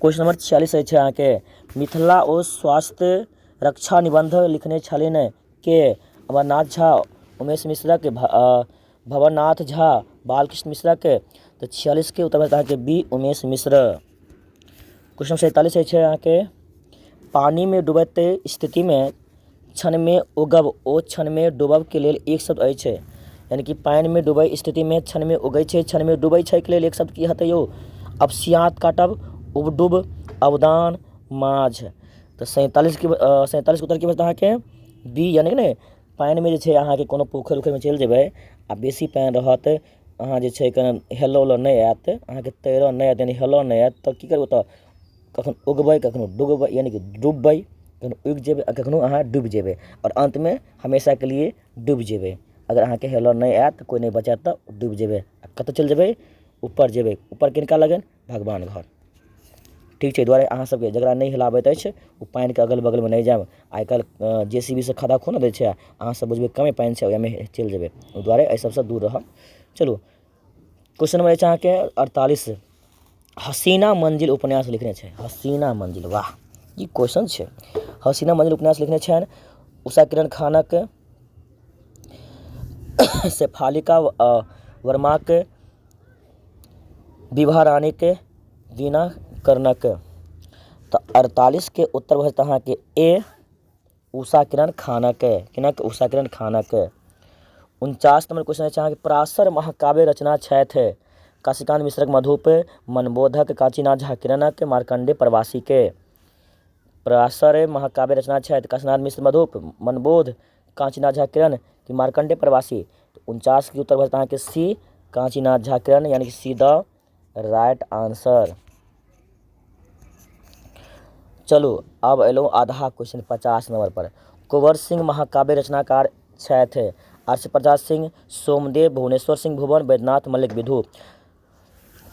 क्वेश्चन नंबर 46 अछि अहाँके, मिथिला ओ स्वास्थ्य रक्षा निबन्ध लिखने छलनि के? अमरनाथ झा, उमेश मिश्रक, भवनाथ झा, बालकृष्ण मिश्रक। तऽ 46के उत्तर भऽ अहाँके बी उमेश मिश्र। क्वेश्चन 47 अछि अहाँके, पानिमे डूबैत स्थितिमे क्षणमे उगब ओ क्षणमे डूबबके लेल एक शब्द अछि। यानी कि पानिमे डूबै स्थितिमे क्षणमे उगै छै, क्षणमे डूबै छै के लेल एक शब्द की हेतै यौ? अपसियाँत काटब, उबडुब, अवदान, माझ। तऽ 47के उत्तर की भेटत अहाँके? बी। यानी कि नहि पानिमे जे छै अहाँके कोनो पोखरि उखरिमे चलि जेबै आ बेसी पानि रहत, अहाँ जे छै कने हेलऽ उलऽ नहि आयत, अहाँके तैरऽ नहि आयत, यानी हेलऽ नहि आयत, तऽ की करबै ओतऽ? कखन उगबै, कखनो डुबबै, यानी कि डुबबै, कखनो उगि जेबै आ कखनो अहाँ डुबि जेबै, आओर अन्तमे हमेशाके लिए डुबि जेबै। अगर अहाँके हेलऽ नहि आयत, कोइ नहि बचायत, तऽ डुबि जेबै आ कतऽ चलि जेबै? ऊपर जेबै। ऊपर किनका लगन? भगवान घर। ठीक छै, एहि दुआरे अहाँ सबके जकरा नहि हेलऽ आबैत अछि ओ पानिके अगल बगलमे नहि जायब। आइ काल्हि जे सी बी सँ खद्दा खुनि दै छै, अहाँ सब बुझबै कमे पानि छै, ओहिमे चलि जेबै। ओहि दुआरे एहि सबसँ दूर रहब। चलू क्वेश्चन नंबर अछि अहाँके 48, हसीना मंजिल उपन्यास लिखने छै। हसीना मंजिल, वाह ई क्वेश्चन छै। हसीना मंजिल उपन्यास लिखने छनि उषा किरण खानक, शेफालिका वर्माक, विभा रानीके, वीणा कर्णक। तऽ 48के उत्तर भऽ जेतै अहाँके ए उषा किरण खानक। किनक? उषा किरण खानक। 49 नंबर क्वेश्चन अछि अहाँके, पराशर महाकाव्य रचना छथि काशीकान्त मिश्रक मधुप, मनबोधक, काशीनाथ झा किरणक, मार्कण्डेय प्रवासीके। पराशर महाकाव्य रचना छथि काशीनाथ मिश्र मधुप, मनबोध, काशीनाथ झा किरण कि मार्कण्डेय प्रवासी? तऽ 49के उत्तर भऽ जेतै अहाँके सी काशीनाथ झा किरण, यानी कि सी द राइट आंसर। चलू आब एलहुँ आधा क्वेश्चन 50 नंबर पर। कुंवर सिंह महाकाव्य रचनाकार छथि आर्य प्रसाद सिंह, सोमदेव, भुवनेश्वर सिंह भुवन, वैद्यनाथ मल्लिक विधु।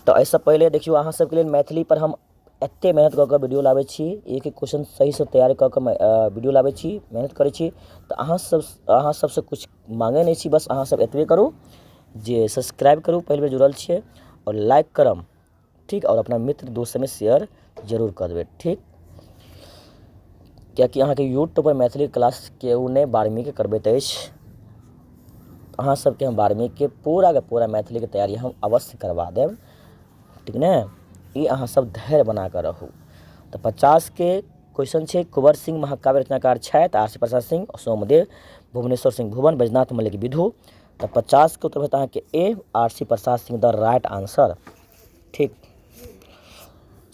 तऽ एहिसँ पहिले देखियौ अहाँ सबके लेल मैथिली पर हम एते मेहनत कऽ कऽ वीडियो लाबै छी, एक एक क्वेश्चन सहीसँ तैयार कऽ कऽ वीडियो लाबै छी, मेहनत करै छी। तऽ अहाँ सबसँ किछु माँगै नहि छी, बस अहाँ सब एतबे करू जे सब्सक्राइब करू पहिल बेर जुड़ल छियै, आओर लाइक करब, ठीक, आओर अपना मित्र दोस्त सबमे शेयर जरूर कऽ देबै, ठीक। किएकि अहाँके यूट्यूबपर मैथिली क्लास केओ नहि 12वींके करबैत अछि। अहाँ सबके हम 12वींके पूराके पूरा मैथिलीके तैयारी हम अवश्य करबा देब, ठीक ने? ई अहाँ सब धैर्य बना कऽ रहू। तऽ 50के क्वेश्चन छै, कुंवर सिंह महाकाव्य रचनाकार छथि आर सी प्रसाद सिंह, सोमदेव, भुवनेश्वर सिंह भुवन, बैजनाथ मल्लिक विधु। तऽ 50के उत्तर भेटत अहाँके A R C Prasad Singh the right answer. ठीक,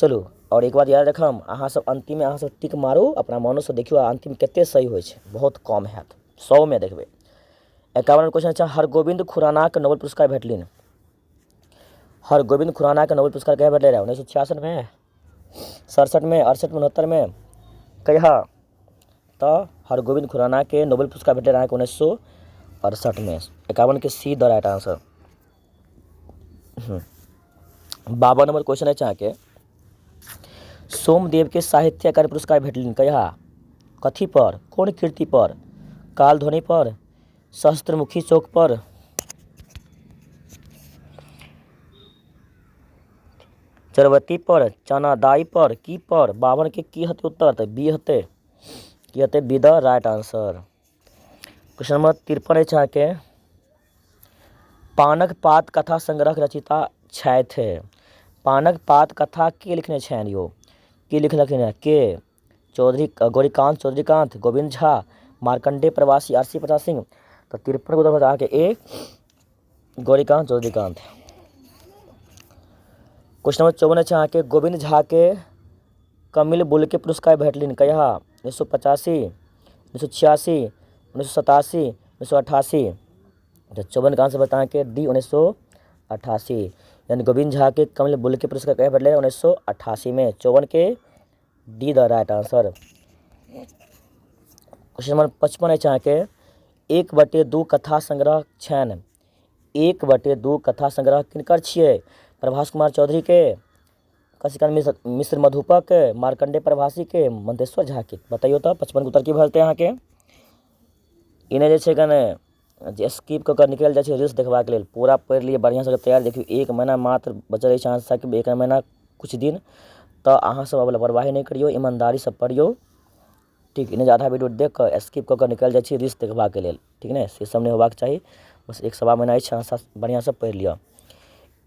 चलू आओर एक बात याद रखब अहाँ सब, अन्तिममे अहाँ सब टिक मारू अपना मोनोसँ, देखियौ अन्तिम कते सही होइ छै, बहुत कम हैत, 100मे देखबै। 51 क्वेश्चन छै, हरगोविंद खुरानाके नोबेल पुरस्कार भेटलिन। हरगोविंद खुरानाके नोबेल पुरस्कार कहिया भेटलै रहए? 1966मे, 67मे, 68मे, 69मे, कहिया? तऽ हरगोविंद खुरानाके नोबेल पुरस्कार भेटलै रहए 1968मे। 51के C the right answer. 52 number question अछि अहाँके, सोमदेवके साहित्य अकादमी पुरस्कार भेटलनि कहिया, कथी पर, कोन कृति पर? कालध्वनि पर, सहस्त्रमुखी चौक पर? चरवती पर, चनादाई पर, की पर? 52 के की हेतै उत्तर? तऽ बी हेतै। की हेतै? B the right answer. Question number 53 अछि अहाँके, पानक पात कथा संग्रहक रचयिता छथि। पानक पात कथा के लिखने छनि यौ? के लिखलखिन हेँ? के चौधरी, गौरीकान्त चौधरीकान्त, गोविन्द झा, मार्कण्डेय प्रवासी, आर सी प्रसाद सिंह। तऽ 53 के उत्तर अहाँके ए, गौरीकान्त चौधरीकान्त। क्वेश्चन नंबर 54 अछि अहाँके, गोविन्द झा के कमिल बुल के पुरस्कार भेटलनि कहिया? 1985, 1986, 1987, 1988। तऽ 54 के आंसर अहाँके डी, 1988। यानी गोविन्द झा के कमिल बुल के पुरस्कार कहिया भेटलै? 1988 मे। 54 के D the right answer. Question number 55 अछि अहाँके, 1/2 कथा संग्रह छनि। 1/2 कथा संग्रह किनकर छियै? प्रभास कुमार चौधरी के, कशिकांत मिश्र, मिश्र मधुपक, मार्कंडे प्रभासी के, मंत्रेश्वर झा के। बतैयौ तऽ 55 के उत्तर की भऽ जेतै अहाँके? ई नहि जे छै कने जे स्किप कऽ कऽ निकलि जाइ छै रील्स देखबाक लेल। पूरा पढ़ि लिअ बढ़िआँसँ, तैयार। देखियौ, एक महीना मात्र बचल अछि अहाँ सबके, एक महीना किछु दिन। तऽ अहाँ सब आब लापरवाही नहि करियौ, ईमानदारीसँ पढ़ियौ, ठीक नहि? आधा वीडियो देख कऽ स्किप कऽ कऽ निकलि जाइ छी रील्स देखबाके लेल, ठीक ने? से सब नहि होबाक चाही। बस एक सवा महीना अछि, अहाँ बढ़िआँसँ पढ़ि लिअ।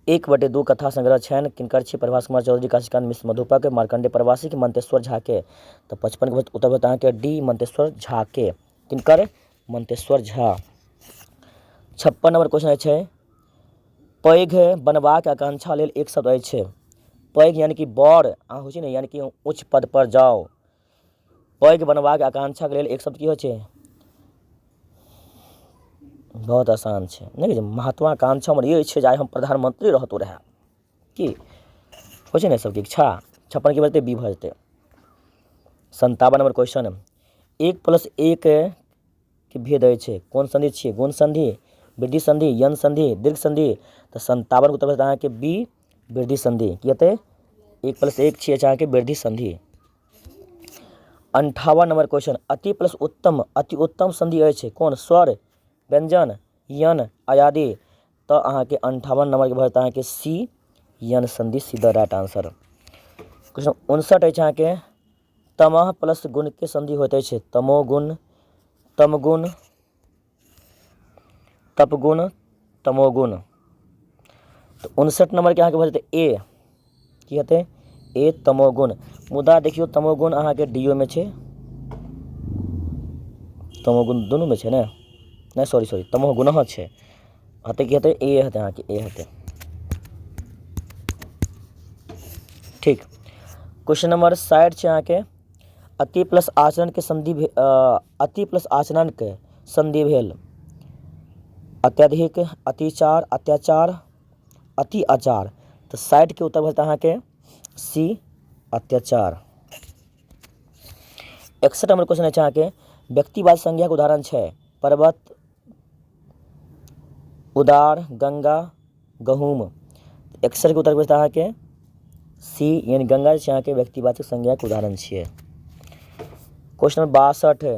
1/2 कथा संग्रह छनि, किनकर छी? प्रभास कुमार चौधरी, काशीकान्त मिश्र मधुपक, मार्कण्डेय प्रवासी कि मंतेश्वर झाके? तऽ 55 के उत्तर होत अहाँके डी, मंतेश्वर झाके। किनकर? मंतेश्वर झा। 56 नंबर क्वेश्चन छै, पैघ बनबाक आकांक्षा लेल एक शब्द अछि। पैघ यानी कि बड़ अहाँ होइ छै ने, यानी कि उच्च पद पर जाउ। पैघ बनबाक आकांक्षाके लेल एक शब्द की होइ छै? बहुत आसान छै, नहि? महत्वाकांक्षा हमर ई छै जे आइ हम प्रधानमंत्री रहतहुँ रहए। की होइ छै ने सबके इच्छा? 56 की भऽ जेतै? बी भऽ जेतै। 57 नंबर क्वेश्चन, 1 प्लस 1 के भेद अछि, कोन सन्धि छियै? गुण सन्धि, वृद्धि सन्धि, यन सन्धि, दीर्घ सन्धि। तऽ 57 के उत्तर भऽ जेतै अहाँके बी, वृद्धि सन्धि। की हेतै? 1 प्लस 1 छियै अहाँके वृद्धि सन्धि। 58 नंबर क्वेश्चन, अति प्लस उत्तम अति उत्तम सन्धि अछि कोन? स्वर, व्यंजन, यन, अयादि। तऽ अहाँके 58 नंबरके भऽ जेतै अहाँके सी, यन सन्धि। C the right answer. Question 59 अछि अहाँके, तमह प्लस गुणके सन्धि होइत अछि। तमोगुण, तमगुण, तपगुण, तमोगुण। तऽ 59 नंबरके अहाँके भऽ जेतै ए। की हेतै? ए, तमोगुण। मुदा देखियौ, तमोगुण अहाँके डी ओ मे छै, तमोगुण दुनूमे छै ने? नहि, सॉरी सॉरी, तमोगुण छै। हेतै की हेतै? ए हेतै अहाँके, ए हेतै। ठीक। क्वेश्चन नंबर 60 छै अहाँके, अति प्लस आचरणके संधि, अति प्लस आचरणके संधि भेल। अत्यधिक, अतिचार, अत्याचार, अति आचार। तऽ 60 के उत्तर भऽ जेतै अहाँके सी, अत्याचार। 61 नंबर क्वेश्चन अछि अहाँके, व्यक्तिवाद संज्ञाके उदाहरण छै। पर्वत, उदार, गंगा, गहूम। 61 के उत्तर भऽ जेतै अहाँके सी, यानी गंगा जे छै अहाँके व्यक्तिवाचक संज्ञाके उदाहरण छियै। क्वेश्चन नंबर 62,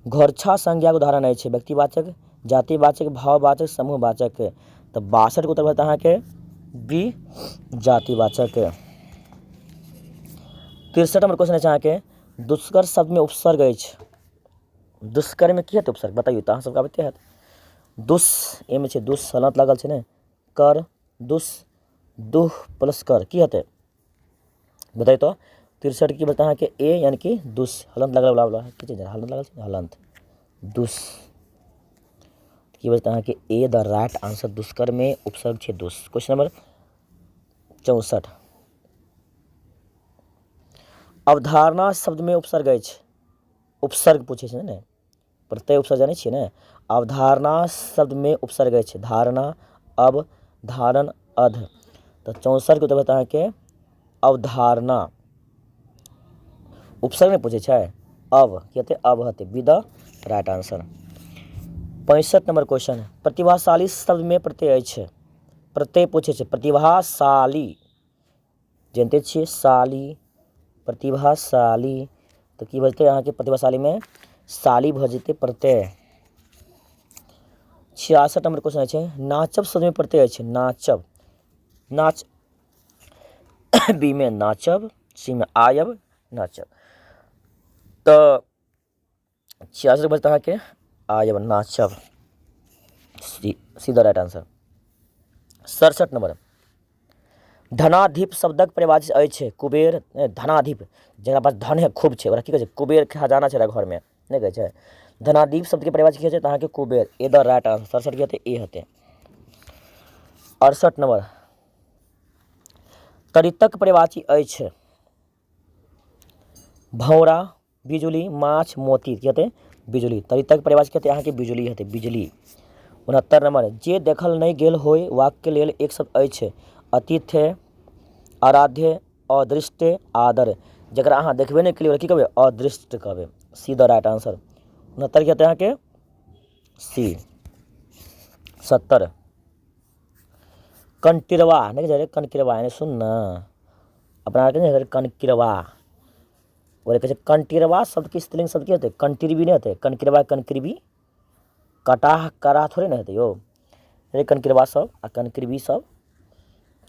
घोरछा संज्ञाके उदाहरण अछि। व्यक्तिवाचक, जातिवाचक, भाववाचक, समूहवाचक। तऽ 62 के उत्तर भऽ जेतै अहाँके बी, जातिवाचक। 63 नंबर क्वेश्चन अछि अहाँके, दुष्कर शब्दमे उपसर्ग अछि। दुष्कर्ममे की हेतै उपसर्ग? बतैयौ तऽ अहाँ सबके आबिते हैत। दुस एहिमे छै, दुस हलन्त लागल छै ने, कर, दुस, दुह प्लस कर की हेतै? बताइए तऽ 63 की बता अहाँके ए, यानी कि दुस हलन्त लगल वाला वाला की चीज हलन्त लागल छै? हलन्त दुस की बजतै अहाँके? ए द राइट आंसर। दुष्कर्ममे उपसर्ग छै दुस। क्वेश्चन नंबर 64, अवधारणा शब्दमे उपसर्ग अछि। उपसर्ग पूछै छै ने, प्रत्यय उपसर्ग जानै छियै ने? अवधारणा शब्दमे उपसर्ग अछि। धारणा, अब, धारण, अध। तऽ 64 के उत्तर होत अहाँके अवधारणा, उपसर्ग नहि पूछै छै, अब की हेतै? अब हेतै। B the right answer. 65 number question, प्रतिभाशाली शब्दमे प्रत्यय अछि। प्रत्यय पूछै छै। प्रतिभाशाली जानिते छियै, शाली, प्रतिभाशाली, तऽ की भऽ जेतै अहाँके? प्रतिभाशालीमे शाली भऽ जेतै प्रत्यय। 66 नंबर क्वेश्चन छै, नाचब शब्दमे प्रत्यय अछि। नाचब, नाच, बी मे नाचब, सी मे आयब नाचब। तऽ 66 बजत अहाँके आयब नाचब, C, C the right answer. 67 number, धनाधिप शब्दक परिभाषा अछि कुबेर। धनाधिप, जकरा पास धन है खूब छै, ओकरा की कहै छै? कुबेर, खजाना छै घरमे, नहि कहै छै? धनाधिप शब्दके परिभाषा की होइ छै? तऽ अहाँके कुबेर, ए the right answer. 67 की हेतै? ए हेतै। 68 नम्बर, तड़ितक परिभाषी अछि भौरा, बिजुली, माछ, मोती। की हेतै? बिजुली। तड़ितक परिभाषा की हेतै अहाँके? बिजुली हेतै, बिजली। 69 नम्बर, जे देखल नहि गेल होय वाक्यके लेल एक शब्द अछि अतिथ्य, आराध्य, अदृष्ट, आदर। जकरा अहाँ देखबे नहि केलियै, ओकरा की कहबै? अदृष्ट कहबै। C the right answer. 69 की हेतै अहाँके? सी। 70, कनकिरवा नहि कहै छै? कनकिरवा, एने सुन ने, अपना आरके नहि कनकिरवा, ओकरा कहै छै कनटिरवा शब्दके स्त्रीलिंग शब्द की हेतै? कनटिरबी नहि हेतै? कनकिरवा, कनकिरबी, कटाह, कराह थोड़े ने हेतै यौ। रे कनकिरवा सब आ कनकिरबी सब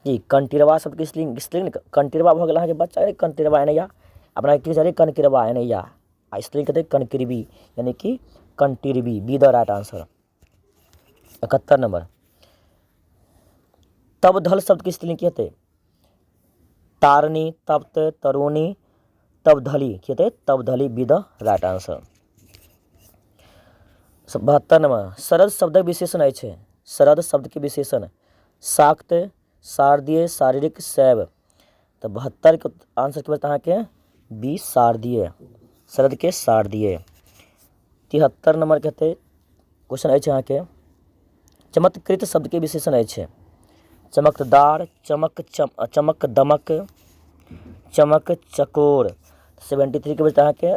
की? कनटिरवा शब्दके स्त्रीलिंग, स्त्रीलिंग कनटिरवा भऽ गेल अहाँके बच्चा। रे कनटिरवा एने या, अपना की कहै छै? रे कनकिरवा एने या, आ स्त्रीलिंग हेतै कनकिरबी, यानी कि कनटिरबी। B the right answer. 71 number, तबधल शब्दके स्त्रीलिंग की हेतै? तारणी, तप्त, तरुणी, तबधली। की हेतै? तबधली। B the right answer. 72 number, शरद शब्दक विशेषण अछि, शरद शब्दके विशेषण शाक्त, शारदीय, शारीरिक, शैव। तऽ 72के आंसर की बचत अहाँके? बी, शारदीय, शरदके शारदीय। 73 नम्बरके हेतै क्वेश्चन अछि अहाँके, चमत्कृत शब्दके विशेषण अछि चमकदार, चमक, चमक दमक, चमक चकोर। 73के बचत अहाँके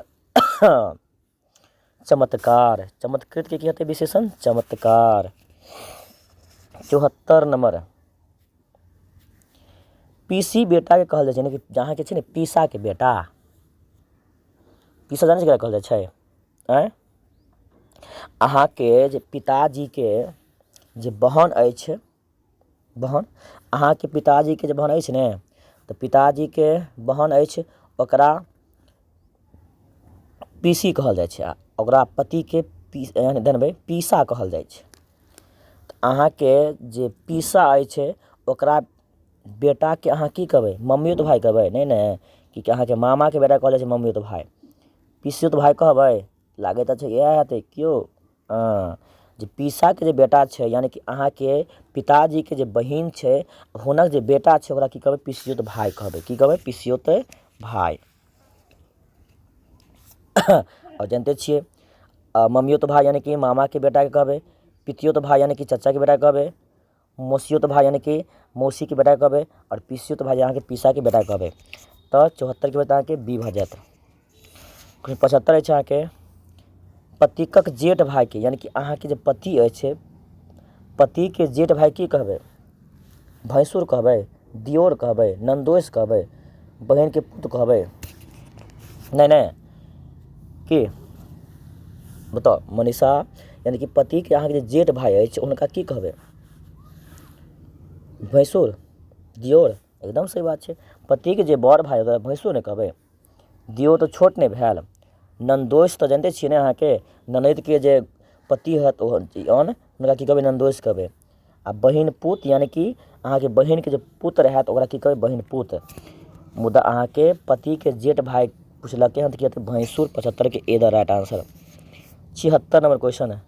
चमत्कार। चमत्कृतके की हेतै विशेषण? चमत्कार। 74 नम्बर, पीसी बेटाके कहल जाइ छै, यानी कि अहाँके छै ने पीसाके बेटा, पीसा जानै छै ककरा कहल जाइ छै? आँय, अहाँके जे पिताजीके जे बहन अछि, बहन, अहाँके पिताजीके जे बहन अछि ने, तऽ पिताजीके बहन अछि, ओकरा पीसी कहल जाइ छै, आ ओकरा पतिके पी देनबै पीसा कहल जाइ छै। तऽ अहाँके जे पीसा अछि, ओकरा बेटाके अहाँ की कहबै? ममियौत भाय कहबै? नहि ने, कि अहाँके मामाके बेटा कहल जाइ छै ममियौत भाय, पिसियौत भाय कहबै? लागैत अछि इएह हेतै केओ। हँ, जे पीसाके जे बेटा छै, यानि कि अहाँके पिताजीके जे बहिन छै, हुनक जे बेटा छै, ओकरा की कहबै? पिसियौत भाय कहबै। की कहबै? पिसियौत भाय। आओर जानिते छियै, ममियौत भाय यानि कि मामाके बेटाके कहबै, पितियौत भाय यानि कि चचाके बेटाके कहबै, मसियौत भाय यानि कि मौसीके बेटाके कहबै, आओर पिसियौत भाय अहाँके पीसाके बेटाके कहबै। तऽ 74के बाद अहाँके बी भऽ जायत। 75 अछि अहाँके, पतिकक जेठ भायके, यानि कि अहाँके जे पति अछि, पतिके जेठ भाय की कहबै? भैंसुर कहबै, दियोर कहबै, ननदोसि कहबै, बहिनके पुत कहबै? नहि नहि की बताउ मनीषा, यानि कि पतिके अहाँके जे जेठ भाय अछि, हुनका की कहबै? भैंसुर, दियोर, एकदम सही बात छै। पतिके जे बड़ भाय, ओकरा भैंसुर नहि कहबै? दियोर तऽ छोट नहि भेल? ननदोसि तऽ जानिते छियै ने अहाँके, ननदिके जे पति होयत ओ हुनका की कहबै? ननदोसि कहबै। आ बहिन पूत, यानि कि अहाँके बहिनके जे पुत्र हैत, ओकरा की कहबै? बहिन पूत। मुदा अहाँके पतिके जेठ भाय पुछलकै हँ तऽ की हेतै? भैंसुर। 75के ए the right answer. 76 number question है,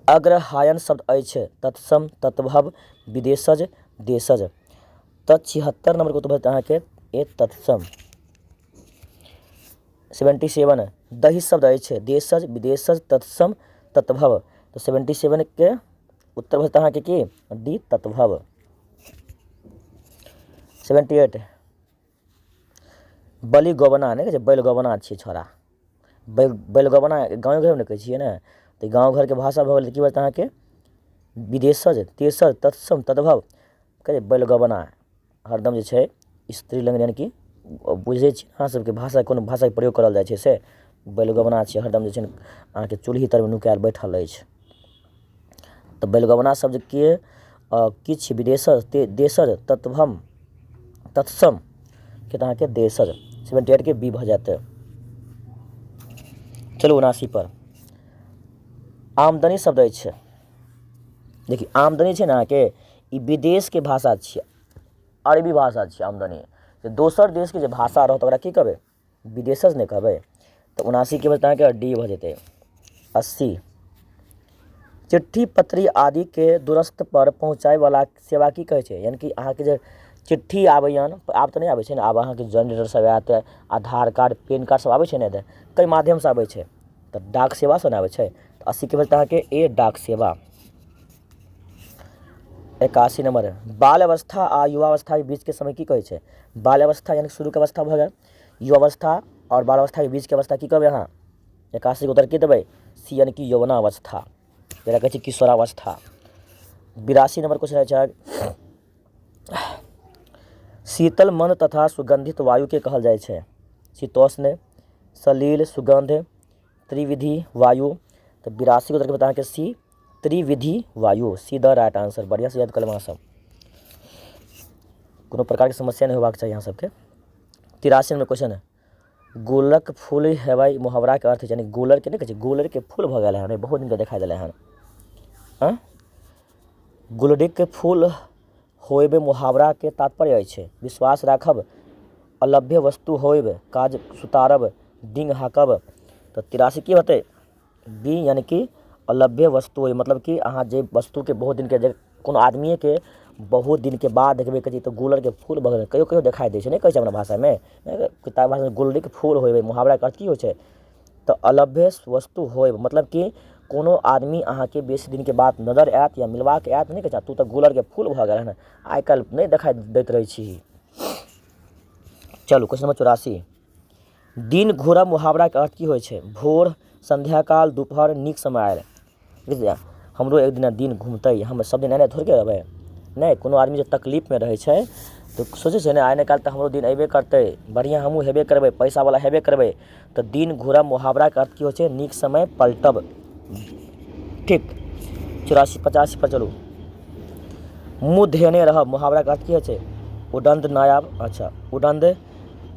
अग्रहायण शब्द अछि तत्सम, तद्भव, विदेशज, देशज। तऽ 76 नम्बरके उत्तर भऽ अहाँके ए, तत्सम। 77, दही शब्द अछि देशज, विदेशज, तत्सम, तद्भव। तऽ 77के उत्तर भऽ जेतै अहाँके की? डी, तद्भव। 78, बलि गोबना नहि कहै छै? बैल गोबना छियै छोड़ा, बैल, बैल गोबना गाँव घरमे ने कहै छियै ने, तऽ गाँव घरके भाषा भऽ गेलै। की बाजतै अहाँके? विदेशज, तेसर, तत्सम, तद्भव। कहै छै बैल गोबना हरदम जे छै स्त्रीलिंग, यानि कि बुझै छी अहाँ सबके भाषा, कोनो भाषाके प्रयोग करल जाइ छै से बैलगोबना छै, हरदम जे छै ने अहाँके चूल्ही तरमे नुकायल बैठल अछि। तऽ बैलगोबना शब्दके किछु विदेशज देशज तत्भम तत्सम के तऽ अहाँके देशज। 78 के बी भऽ जायत। चलू 79 पर आमदनी शब्द अछि। देखियौ आमदनी छै ने अहाँके, ई विदेशके भाषा छियै, अरबी भाषा छियै आमदनी। तऽ दोसर देशके जे भाषा रहत ओकरा की कहबै? विदेशज नहि कहबै। तऽ 79के बचत अहाँके डी भऽ जेतै। 80 चिट्ठी पत्री आदिके दूरस्थ पर पहुँचाबैवला सेवा की कहै छै? यानि कि अहाँके जे चिट्ठी आबैए, आब तऽ नहि आबै छै ने, आब अहाँके जनरेटर सब आयत, आधार कार्ड पेन कार्ड सब आबै छै ने, तऽ कई माध्यमसँ आबै छै, तऽ डाक सेवासँ ने आबै छै। तऽ 80के बचत अहाँके ए, डाक सेवा। 81 नम्बर बाल अवस्था आ युवावस्थाके बीचके समय की कहै छै? बाल अवस्था यानि शुरूके अवस्था भऽ गेल, युवावस्था आओर बाल अवस्थाके बीचके अवस्था की कहबै अहाँ? 81के उत्तर की देबै? सी, यानि कि यौवनावस्था, जकरा कहै छै किशोरावस्था। 82 नम्बर क्वेश्चन छै, शीतल मंद तथा सुगंधित वायुके कहल जाइ छै? शीतोष्ण, सलील, सुगंध, त्रिविधि वायु। तऽ 82के उत्तर के अहाँके सी, त्रिविधि वायु, सी द राइट आंसर। बढ़िआँसँ याद कऽ लेब अहाँ सब, कोनो प्रकारके समस्या नहि होबाक चाही अहाँ सबके। 83 नम्बर क्वेश्चन है, गुलक फूल हेबै मुहावराके अर्थ, यानी गुलरके नहि कहै छै, गुलरके फूल भऽ गेल हन, बहुत दिनके देखाइ देलै हन। आँय गुलरिक फूल होयब मुहावराके तात्पर्य अछि? विश्वास राखब, अलभ्य वस्तु होयब, काज सुतारब, डिंग हाँकब। तऽ 83 की होतै? बी, यानि कि अलभ्य वस्तु होय, मतलब कि अहाँ जे वस्तुके बहुत दिनके जे कोनो आदमिएके बहुत दिनके बाद देखबै, कहै छै तऽ गुलरके फूल भऽ गेलै। कहियो कहियो देखाइ दै छै, नहि कहै छै अपना भाषामे, किताब भाषामे गुलरिक फूल होयबै मुहावराके अर्थ की होइ छै? तऽ अलभ्य वस्तु होयब मतलब कि कोनो आदमी अहाँके बेसी दिनके बाद नजर आयत या मिलबाक आयत, नहि कहै छै तू तऽ गुलरके फूल भऽ गेल हन, आइ काल्हि नहि देखाइ दैत रहै छी। चलू क्वेश्चन नंबर 84, दिन घूरब मुहावराके अर्थ की होइ छै? भोर, सन्ध्याकाल, दुपहर, नीक समय आयल। बुझलियै, हमरो एक दिना दिन घुमतै, हम सब दिन एना थोड़के रहबै। नहि, कोनो आदमी जे तकलीफमे रहै छै तऽ सोचै छै ने, आइ ने काल्हि तऽ हमरो दिन अयबे करतै, बढ़िआँ हमहूँ हेबे करबै, पैसावला हेबे करबै। तऽ दिन घूरब मुहावराके अर्थ की होइ छै? नीक समय पलटब। ठीक, 84 85 पर चलू। मुँह धेने रहब मुहावराके अर्थ की होइ छै? उदण्ड नायब, अच्छा उदण्ड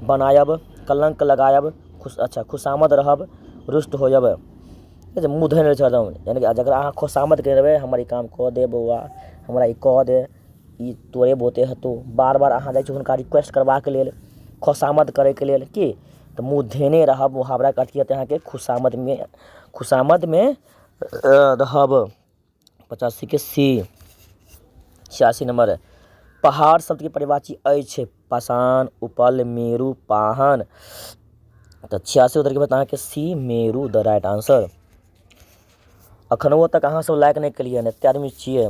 बनायब, कलङ्क लगायब, खुश अच्छा खुशामद रहब, रुष्ट होयब। जे मुँह धेने रहै छै हरदम, यानि कि जकरा अहाँ खुशामद केने रहबै, हमर ई काम कऽ दे बौआ, हमरा ई कऽ दे, ई तोरे बोते हेतौ, बार बार अहाँ जाइ छी हुनका रिक्वेस्ट करबाक लेल, खुशामद करैके लेल, की तऽ मुँह धेने रहब मुहावराके अर्थ की हेतै अहाँके? खुशामदमे, खुशामदमे रहब। 85के सी। 86 नम्बर पहाड़ शब्दके परिभाषी अछि? पाषाण, उपल, मेरू, पाहन। तऽ 86 उत्तरके बाद अहाँके सी, मेरू द राइट आंसर। अखनो तक अहाँ सब लाइक नहि केलियै हन, एते आदमी छियै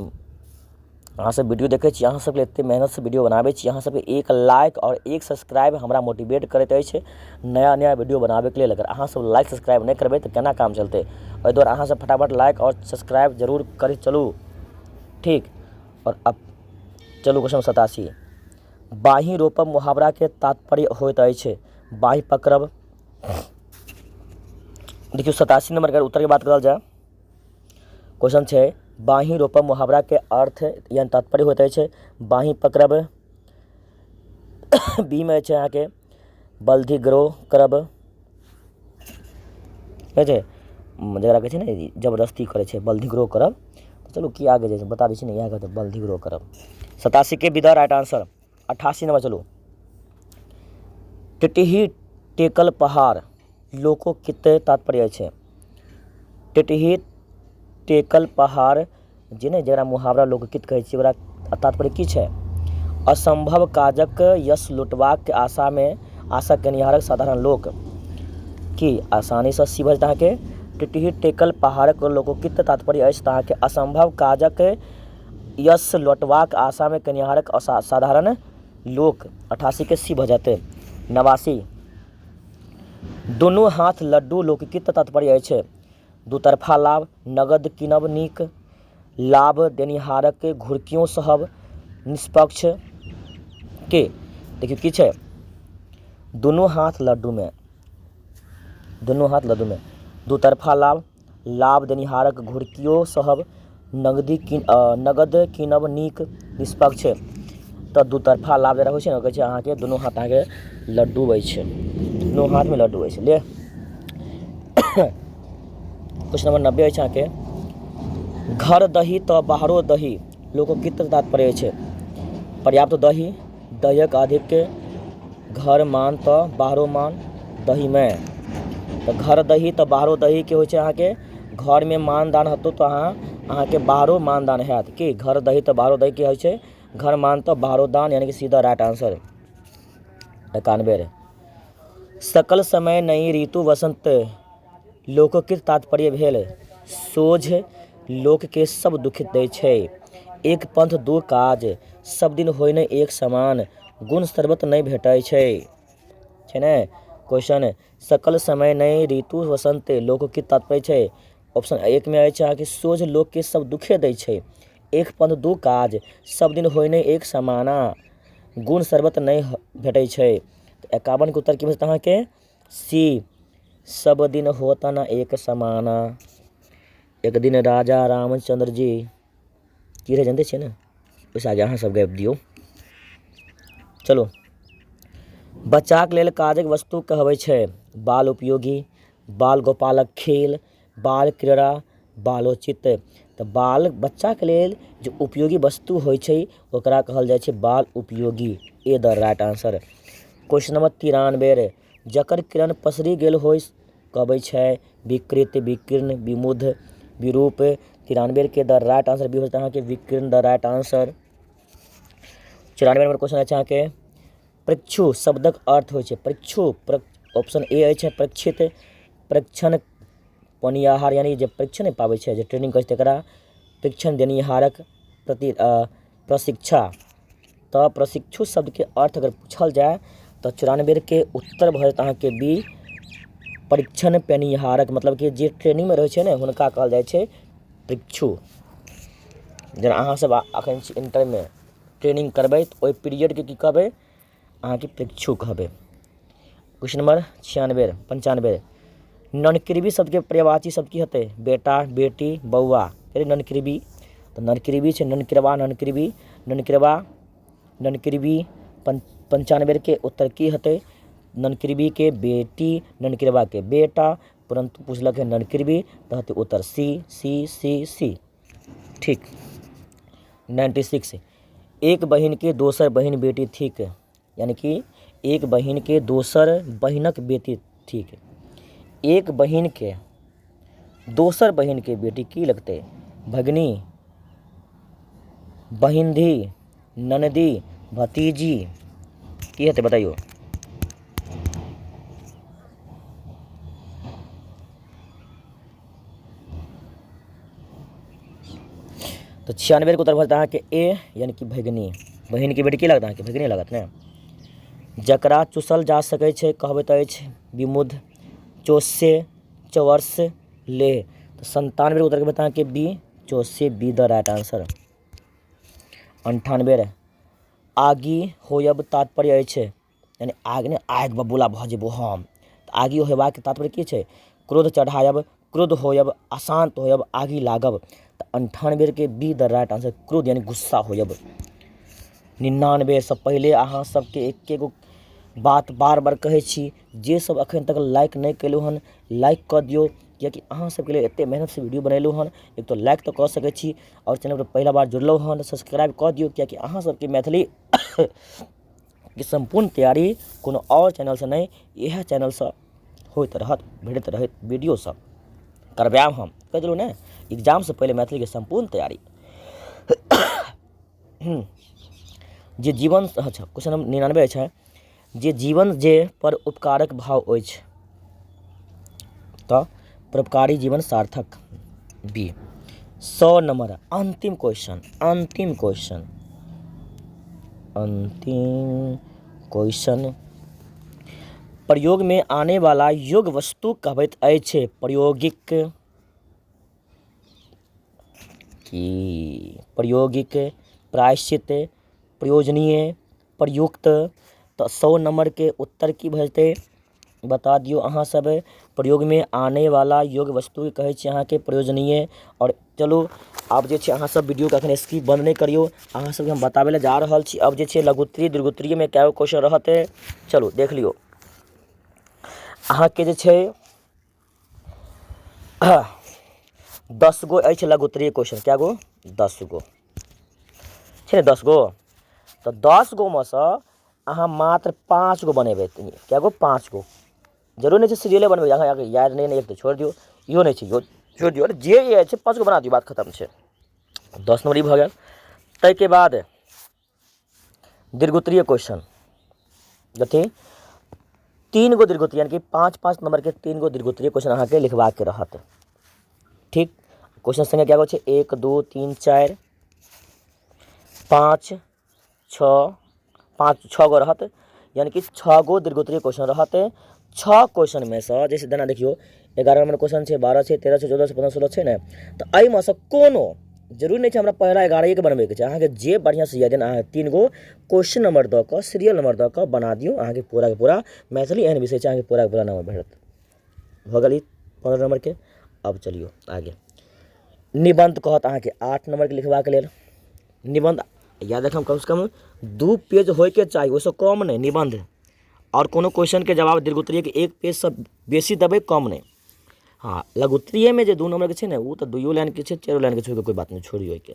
अहाँ सब वीडियो देखै छी, अहाँ सबके एते मेहनतसँ वीडियो बनाबै छी, अहाँ सबके एक लाइक आओर एक सब्सक्राइब हमरा मोटिवेट करैत अछि नया नया वीडियो बनाबैके लेल। अगर अहाँ सब लाइक सब्सक्राइब नहि करबै तऽ केना काम चलतै? एहि दुआरे अहाँ सब फटाफट लाइक आओर सब्सक्राइब जरूर करि चलू। ठीक, आओर अब चलू क्वेश्चन 87, बाँहि रोपब मुहावराके तात्पर्य होइत अछि? बाँहि पकड़ब। देखियौ 87 नम्बरके उत्तरके बात करल जाय, क्वेश्चन छै बाँहि रोपब मुहावराके अर्थ यानि तात्पर्य होइत अछि? बाँहि पकड़ब, बी मे छै अहाँके बलधि ग्रोह करब, कहै छै जकरा कहै छै ने जबरदस्ती करै छै, बलधि ग्रोह करब। तऽ चलू की आगे जाइ छै बता दै छी ने, इएह कहतै बलधि ग्रोह करब। 87के B the right answer. 88 number चलू, टिटही टेकल पहाड़ लोको कते तात्पर्य छै? टिटही टेकल पहाड़ जे नहि जकरा मुहावरा लोकगीत कहै छियै, ओकरा तात्पर्य की छै? असम्भव काजक यश लुटबाक आशामे आशा केनिहारक साधारण लोक। की आसानीसँ सी भऽ जेतै अहाँके। टिटही टेकल पहाड़क लोकोकित तात्पर्य अछि तऽ अहाँके असम्भव काजक यश लौटबाक आशामे केनिहारक साधारण लोक। 88के सी भऽ जेतै। 89 दुनू हाथ लड्डू लोकगीत तात्पर्य अछि? दूतरफा लाभ, नगद कीनब नीक, लाभ देनिहारक घुरकियो सहब, निष्पक्ष। के देखियौ की छै दुनू हाथ लड्डूमे, दुनू हाथ लड्डूमे दूतरफा लाभ, लाभ देनिहारक घुरकियो सहब, नगदी कीन नगद कीनब नीक निष्पक्ष। तऽ दू तरफा लाभ जेना होइ छै ने, कहै छै अहाँके दुनू हाथ अहाँके लड्डू अछि, दुनू हाथमे लड्डू अछि। ले क्वेश्चन नंबर 90 अछि अहाँके, घर दही तऽ बाहरो दही लोकोक्तिक तात्पर्य अछि। पर्याप्त दही, दहीक अधिक, घर मान तऽ बाहरो मान दहीमे। तऽ घर दही तऽ बाहरो दहीके होइ छै अहाँके, घरमे मानदान हेतौ तऽ अहाँके बाहरो मानदान हैत। की घर दही तऽ बाहरो दही की होइ छै? घर मान तऽ बाहरो दान, यानी कि सीधा राइट आंसर। 91, सकल समय नई ऋतु वसंत लोकोक्तिक तात्पर्य भेल। सोझ लोकके सब दुखित दै छै। एक पंथ दू काज, सब दिन होइ नहि एक समान, गुण सर्वत्र नहि भेटै छै। छै ने क्वेश्चन, सकल समय नहि ऋतु वसंत लोकोक्तिक तात्पर्य छै। ऑप्शन एकमे अछि अहाँके सोझ लोकके सब दुखे दै छै, एक पंथ दू काज, सब दिन होइ नहि एक समाना, गुण सर्वत्र नहि भेटै छै। तऽ 51के उत्तर की भऽ जेतै अहाँके? सी, सब दिन होता न एक समाना। एक दिन राजा रामचंद्र जी की रहै जानते छियै ने, ओहिसँ आगे अहाँ सब गाबि दियौ। चलू, बच्चाके लेल काजक वस्तु कहबै छै। बाल उपयोगी, बाल गोपालक खेल, बाल क्रीड़ा, बालोचित। तऽ बाल बच्चाके लेल जे उपयोगी वस्तु होइ छै ओकरा कहल जाइ छै बाल उपयोगी। A the right answer. Question number 93, जकर किरण पसरि गेल होइ कहबै छै। विकृत, विकीर्ण, विमुग्ध, विरूप। 93 के द राइट आंसर बी हो जेतै अहाँके, विकीर्ण द राइट आंसर। 94 नंबर क्वेश्चन अछि अहाँके, परीक्षु शब्दक अर्थ होइ छै। परीक्षु, ऑप्शन ए अछि परीक्षित, परीक्षण पनिहार, यानी जे परीक्षण नहि पाबै छै, जे ट्रेनिंग करै छै तकरा, परीक्षण देनिहारक प्रति प्रशिक्षा। तऽ प्रशिक्षु शब्दके अर्थ अगर पूछल जाय तऽ 94 के उत्तर भऽ जायत अहाँके बी, परीक्षण पेनिहारक, मतलब कि जे ट्रेनिंगमे रहै छै ने हुनका कहल जाइ छै परीक्षु। जेना अहाँसभ एखन छी इंटरमे ट्रेनिंग करबै तऽ ओहि पीरियडके की कहबै अहाँके? परीक्षु कहबै। क्वेश्चन नंबर 96, 95, ननकिरबी शब्दके पर्यायवाची शब्द की हेतै? बेटा, बेटी, बौआ। अरे ननकिरबी तऽ ननकिरबी छै, ननकिरबा, ननकिरबी, ननकिरबा, ननकिरबी। 95 के उत्तर की हेतै? ननकिरबीके बेटी, ननकिरबाके बेटा, परन्तु पुछलक है ननकिरबी, तऽ हेतै उत्तर सी, सी, सी, सी। ठीक, 96, एक बहिन के दोसर बहिन बेटी थिक, यानी कि एक बहिन के दोसर बहिनक बेटी थिक। एक बहिन के दोसर बहिन के बेटी की लगतै? भगिनी, बहिनधी, ननदी, भतीजी। की हेतै बताइयो? तऽ 96 के उत्तर भऽ जेतै अहाँके ए, यानी कि भगिनी। बहिनके बेटी की लागत अहाँके? भगिनी लागत ने। जकरा चूसल जा सकै छै कहबैत अछि। विमुद्ध, चोसे, चौवर्ष, ले। तऽ 97 के उत्तर के अहाँके बी, चोसे, बी द राइट आंसर। 98, आगि होयब तात्पर्य अछि, यानी आगि नहि, आगि बबूला भऽ जेबो हम। तऽ आगि होयबाक तात्पर्य की छै? क्रोध चढ़ायब, क्रोध होयब, अशान्त होयब, आगि लागब। तऽ 98 के बी द राइट आंसर, क्रोध यानी गुस्सा होयब। 99 सँ पहिले अहाँ सबके एके गो बात बार बार कहै छी, जे सब एखन तक लाइक नहि केलहुँ हन, लाइक कऽ दियौ, किएकि अहाँ सबके लेल एते मेहनतसँ वीडियो बनेलहुँ हन। एक तऽ लाइक तऽ कऽ सकै छी, आओर चैनल पर पहिला बार जुड़लहुँ हन तऽ सब्सक्राइब कऽ दियौ, किएकि अहाँ सबके मैथिली के सम्पूर्ण तैयारी कोनो आओर चैनलसँ नहि, इएह चैनलसँ होइत रहत, भेटैत रहत। वीडियो सब करबायब हम, कहि देलहुँ ने, एग्जामसँ पहिले मैथिलीके सम्पूर्ण तैयारी जे जीवन। अच्छा, क्वेश्चन नंबर 99 छै जे जीवन जे पर उपकारक भाव अछि, तऽ परोपकारी जीवन सार्थक, बी। 100 नंबर, अंतिम क्वेश्चन, अंतिम क्वेश्चन, अंतिम क्वेश्चन। प्रयोग में आने वाला योग वस्तु कहबैत अछि। प्रायोगिक की? प्रायोगिक, प्रायश्चित, प्रयोजनीय, प्रयुक्त। तऽ 100 नम्बरके उत्तर की भऽ जेतै? बता दियौ अहाँ सब। प्रयोगमे आनैवला योग्य वस्तुके कहै छै अहाँके प्रयोजनीय। आओर चलू आब जे छै अहाँ सब वीडियोके एखन स्किप बन्द नहि करियौ, अहाँ सबके हम बताबै लए जा रहल छी। अब जे छै लघुत्तरीय दीर्घोत्तरीयमे कए गो क्वेश्चन रहतै, चलू देख लियौ। अहाँके जे छै 10 गो अछि लघुत्तरीय क्वेश्चन। कए गो? 10 गो छै ने, 10 गो। तऽ 10 गोमे सँ अहाँ मात्र 5 गो बनेबै। कए गो? 5 गो। जरूरी नहि छै सीरियले बनबै, अहाँके याद नहि एक तऽ छोड़ि दियौ, इहो नहि छै इहो छोड़ि दियौ, जे याद छै 5 गो बना दियौ, बात खतम छै। 10 नम्बर ई भऽ गेल। ताहिके बाद दीर्घोत्तरीय क्वेश्चन कथी, 3 गो दीर्घोत्तरीय, यानी कि 5-5 नम्बरके 3 गो दीर्घोत्तरीय क्वेश्चन अहाँके लिखबाके रहत। ठीक, क्वेश्चन संख्या कए गो छै? 1 2 3 4 5 6, 5 6 गो रहत, यानी कि 6 गो दीर्घोत्तरीय क्वेश्चन रहत। 6 क्वेश्चनमे सँ जैसे जेना देखियौ 11 नम्बर क्वेश्चन छै, 12 छै, 13 छै, 14 छै, 15 16 छै ने, तऽ एहिमे सँ कोनो जरूरी नहि छै हमरा पहिला 11के बनबैके छै। अहाँके जे बढ़िआँसँ याद अहाँ 3 गो क्वेश्चन नम्बर दऽ कऽ सीरियल नम्बर दऽ कऽ बना दियौ, अहाँके पूराके पूरा मैथिली एहन विषय छै अहाँके पूराके पूरा नम्बर भेटत। भऽ गेल ई 15 नम्बरके। अब चलियौ आगे, निबन्ध कहत अहाँके 8 नम्बरके लिखबाक लेल। निबन्ध याद रखब कमसँ कम 2 पेज होइके चाही, ओहिसँ कम नहि निबन्ध। आओर कोनो क्वेश्चनके जवाब दीर्घोत्तरीयके 1 पेजसँ बेसी देबै, कम नहि। हँ, लघुत्तरीयमे जे 2 नम्बरके छै ने ओ तऽ 2 लाइनके छै, 4 लाइनके छै, ओहिके कोइ बात नहि, छोड़ियौ ओहिके।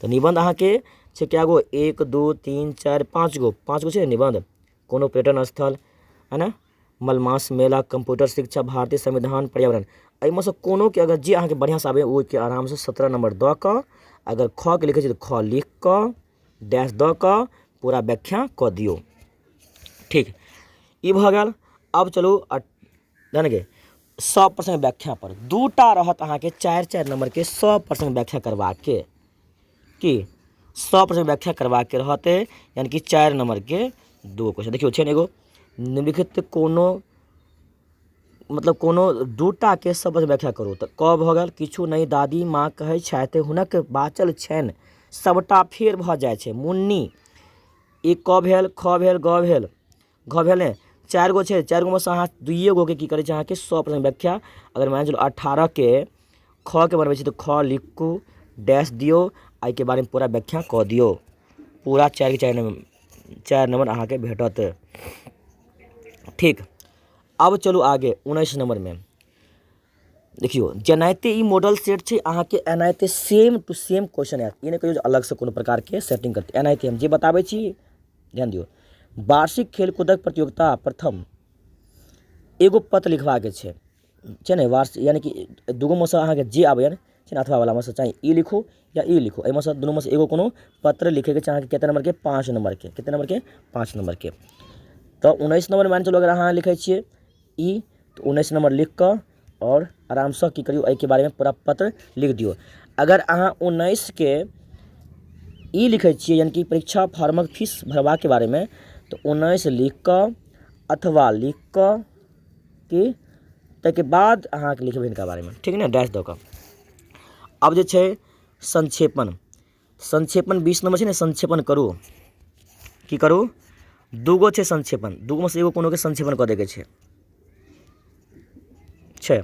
तऽ निबन्ध अहाँके छै कए गो? 1 2 3 4 5 गो, 5 गो छै ने निबन्ध। कोनो पर्यटन स्थल है ने, मलमास मेला, कम्प्यूटर शिक्षा, भारतीय संविधान, पर्यावरण, एहिमे सँ कोनोके अगर जे अहाँके बढ़िआँसँ आबैए ओहिके आरामसँ 17 नम्बर दऽ कऽ अगर ख के लिखै छी तऽ ख लिख कऽ डैश दऽ कऽ पूरा व्याख्या कऽ दियौ। ठीक, ई भऽ गेल। अब चलू जानि गे सब प्रश्न व्याख्या पर 2टा रहत अहाँके 4-4 नम्बरके सब प्रश्न व्याख्या करबाके, की सब प्रश्न व्याख्या करबाके रहतै, यानी कि 4 नम्बरके 2 क्वेश्चन। देखियौ छै ने एगो निम्नलिखित कोनो मतलब कोनो 2टाके सब प्रश्न व्याख्या करू। तऽ क भऽ गेल किछु नहि दादी माँ कहै छथि हुनक बाचल छनि सबटा फेर भऽ जाइ छै मुन्नी, ई क भेल, ख भेल, ग भेल, घ भेल ने, 4 गो छै, 4 गोमे सँ अहाँ 2 गोके की करै छी अहाँके सब प्रश्न व्याख्या। अगर मानि चलू 18 के ख के बनबै छी तऽ ख लिखू, डैश दियौ, एहिके बारेमे पूरा व्याख्या कऽ दियौ, पूरा 4 के 4 नम्बर अहाँके भेटत। ठीक, अब चलू आगे 19 नम्बरमे। देखियौ जेनाहिते ई मॉडल सेट छै अहाँके एनाहिते सेम टू सेम क्वेश्चन आयत, ई नहि कहियौ जे अलगसँ कोनो प्रकारके सेटिंग करतै, एनाहिते हम जे बताबै छी ध्यान दियौ। वार्षिक खेलकूदक प्रतियोगिता प्रथम एगो पत्र लिखबाके छै, छै ने वार्षिक, यानी कि दूगोमे सँ अहाँके जे आबैए छै ने, अथवावलामे सँ चाहे ई लिखू या ई लिखू, एहिमे सँ दुनूमे सँ एगो कोनो पत्र लिखैके छै अहाँके कतेक नम्बरके? 5 नम्बरके। कतेक नम्बरके? 5 नम्बरके। तऽ 19 नम्बर मानि चलू अगर अहाँ लिखै छियै ई, तऽ 19 नम्बर लिख कऽ आओर आरामसँ की करियौ एहिके बारेमे पूरा पत्र लिख दियौ। अगर अहाँ 19के ई लिखै छियै यानी कि परीक्षा फॉर्मक फीस भरबाके बारेमे, तऽ 19 लिख कऽ अथवा लिख कऽ की ताहिके बाद अहाँके लिखबै हिनका बारेमे, ठीक ने, डैश दऽ कऽ। आब जे छै संक्षेपण, संक्षेपण 20 नम्बर छै ने, संक्षेपण करू, की करू? 2 गो छै संक्षेपण, 2 गोमे सँ एगो कोनोके संक्षेपण कऽ दैके छै, छै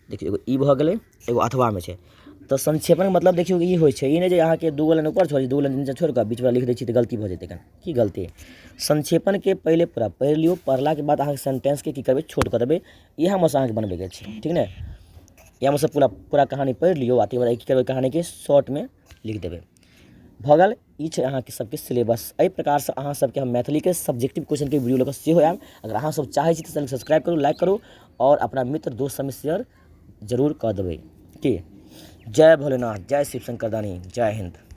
देखियौ एगो ई भऽ गेलै, एगो अथवामे छै। तऽ संक्षेपणके मतलब देखियौ ई होइ छै, ई नहि जे अहाँके 2 गो लाइन ऊपर छोड़ि 2 गो लाइन नीचा छोड़ि कऽ बीचवला लिख दै छी तऽ गलती भऽ जेतै। की गलती? संक्षेपणके पहिले पूरा पढ़ि लियौ, पढ़लाके बाद अहाँके सेंटेंसके की करबै, छोट कऽ देबै, इएहमे सँ अहाँके बनबैके छै, ठीक ने, इएहमे सँ पूरा पूरा कहानी पढ़ि लियौ आ ताहिके बाद की करबै, कहानीके शॉर्टमे लिख देबै, भऽ गेल। ई छै अहाँके सबके सिलेबस। एहि प्रकारसँ अहाँ सबके हम मैथिलीके सब्जेक्टिव क्वेश्चनके वीडियो लऽ कऽ सेहो आयब। अगर अहाँ सब चाहै छी तऽ चैनल सब्सक्राइब करू, लाइक करू आओर अपना मित्र दोस्त सबमे शेयर जरूर कऽ देबै। की जय भोलेनाथ, जय शिव शंकर दानी, जय हिन्द।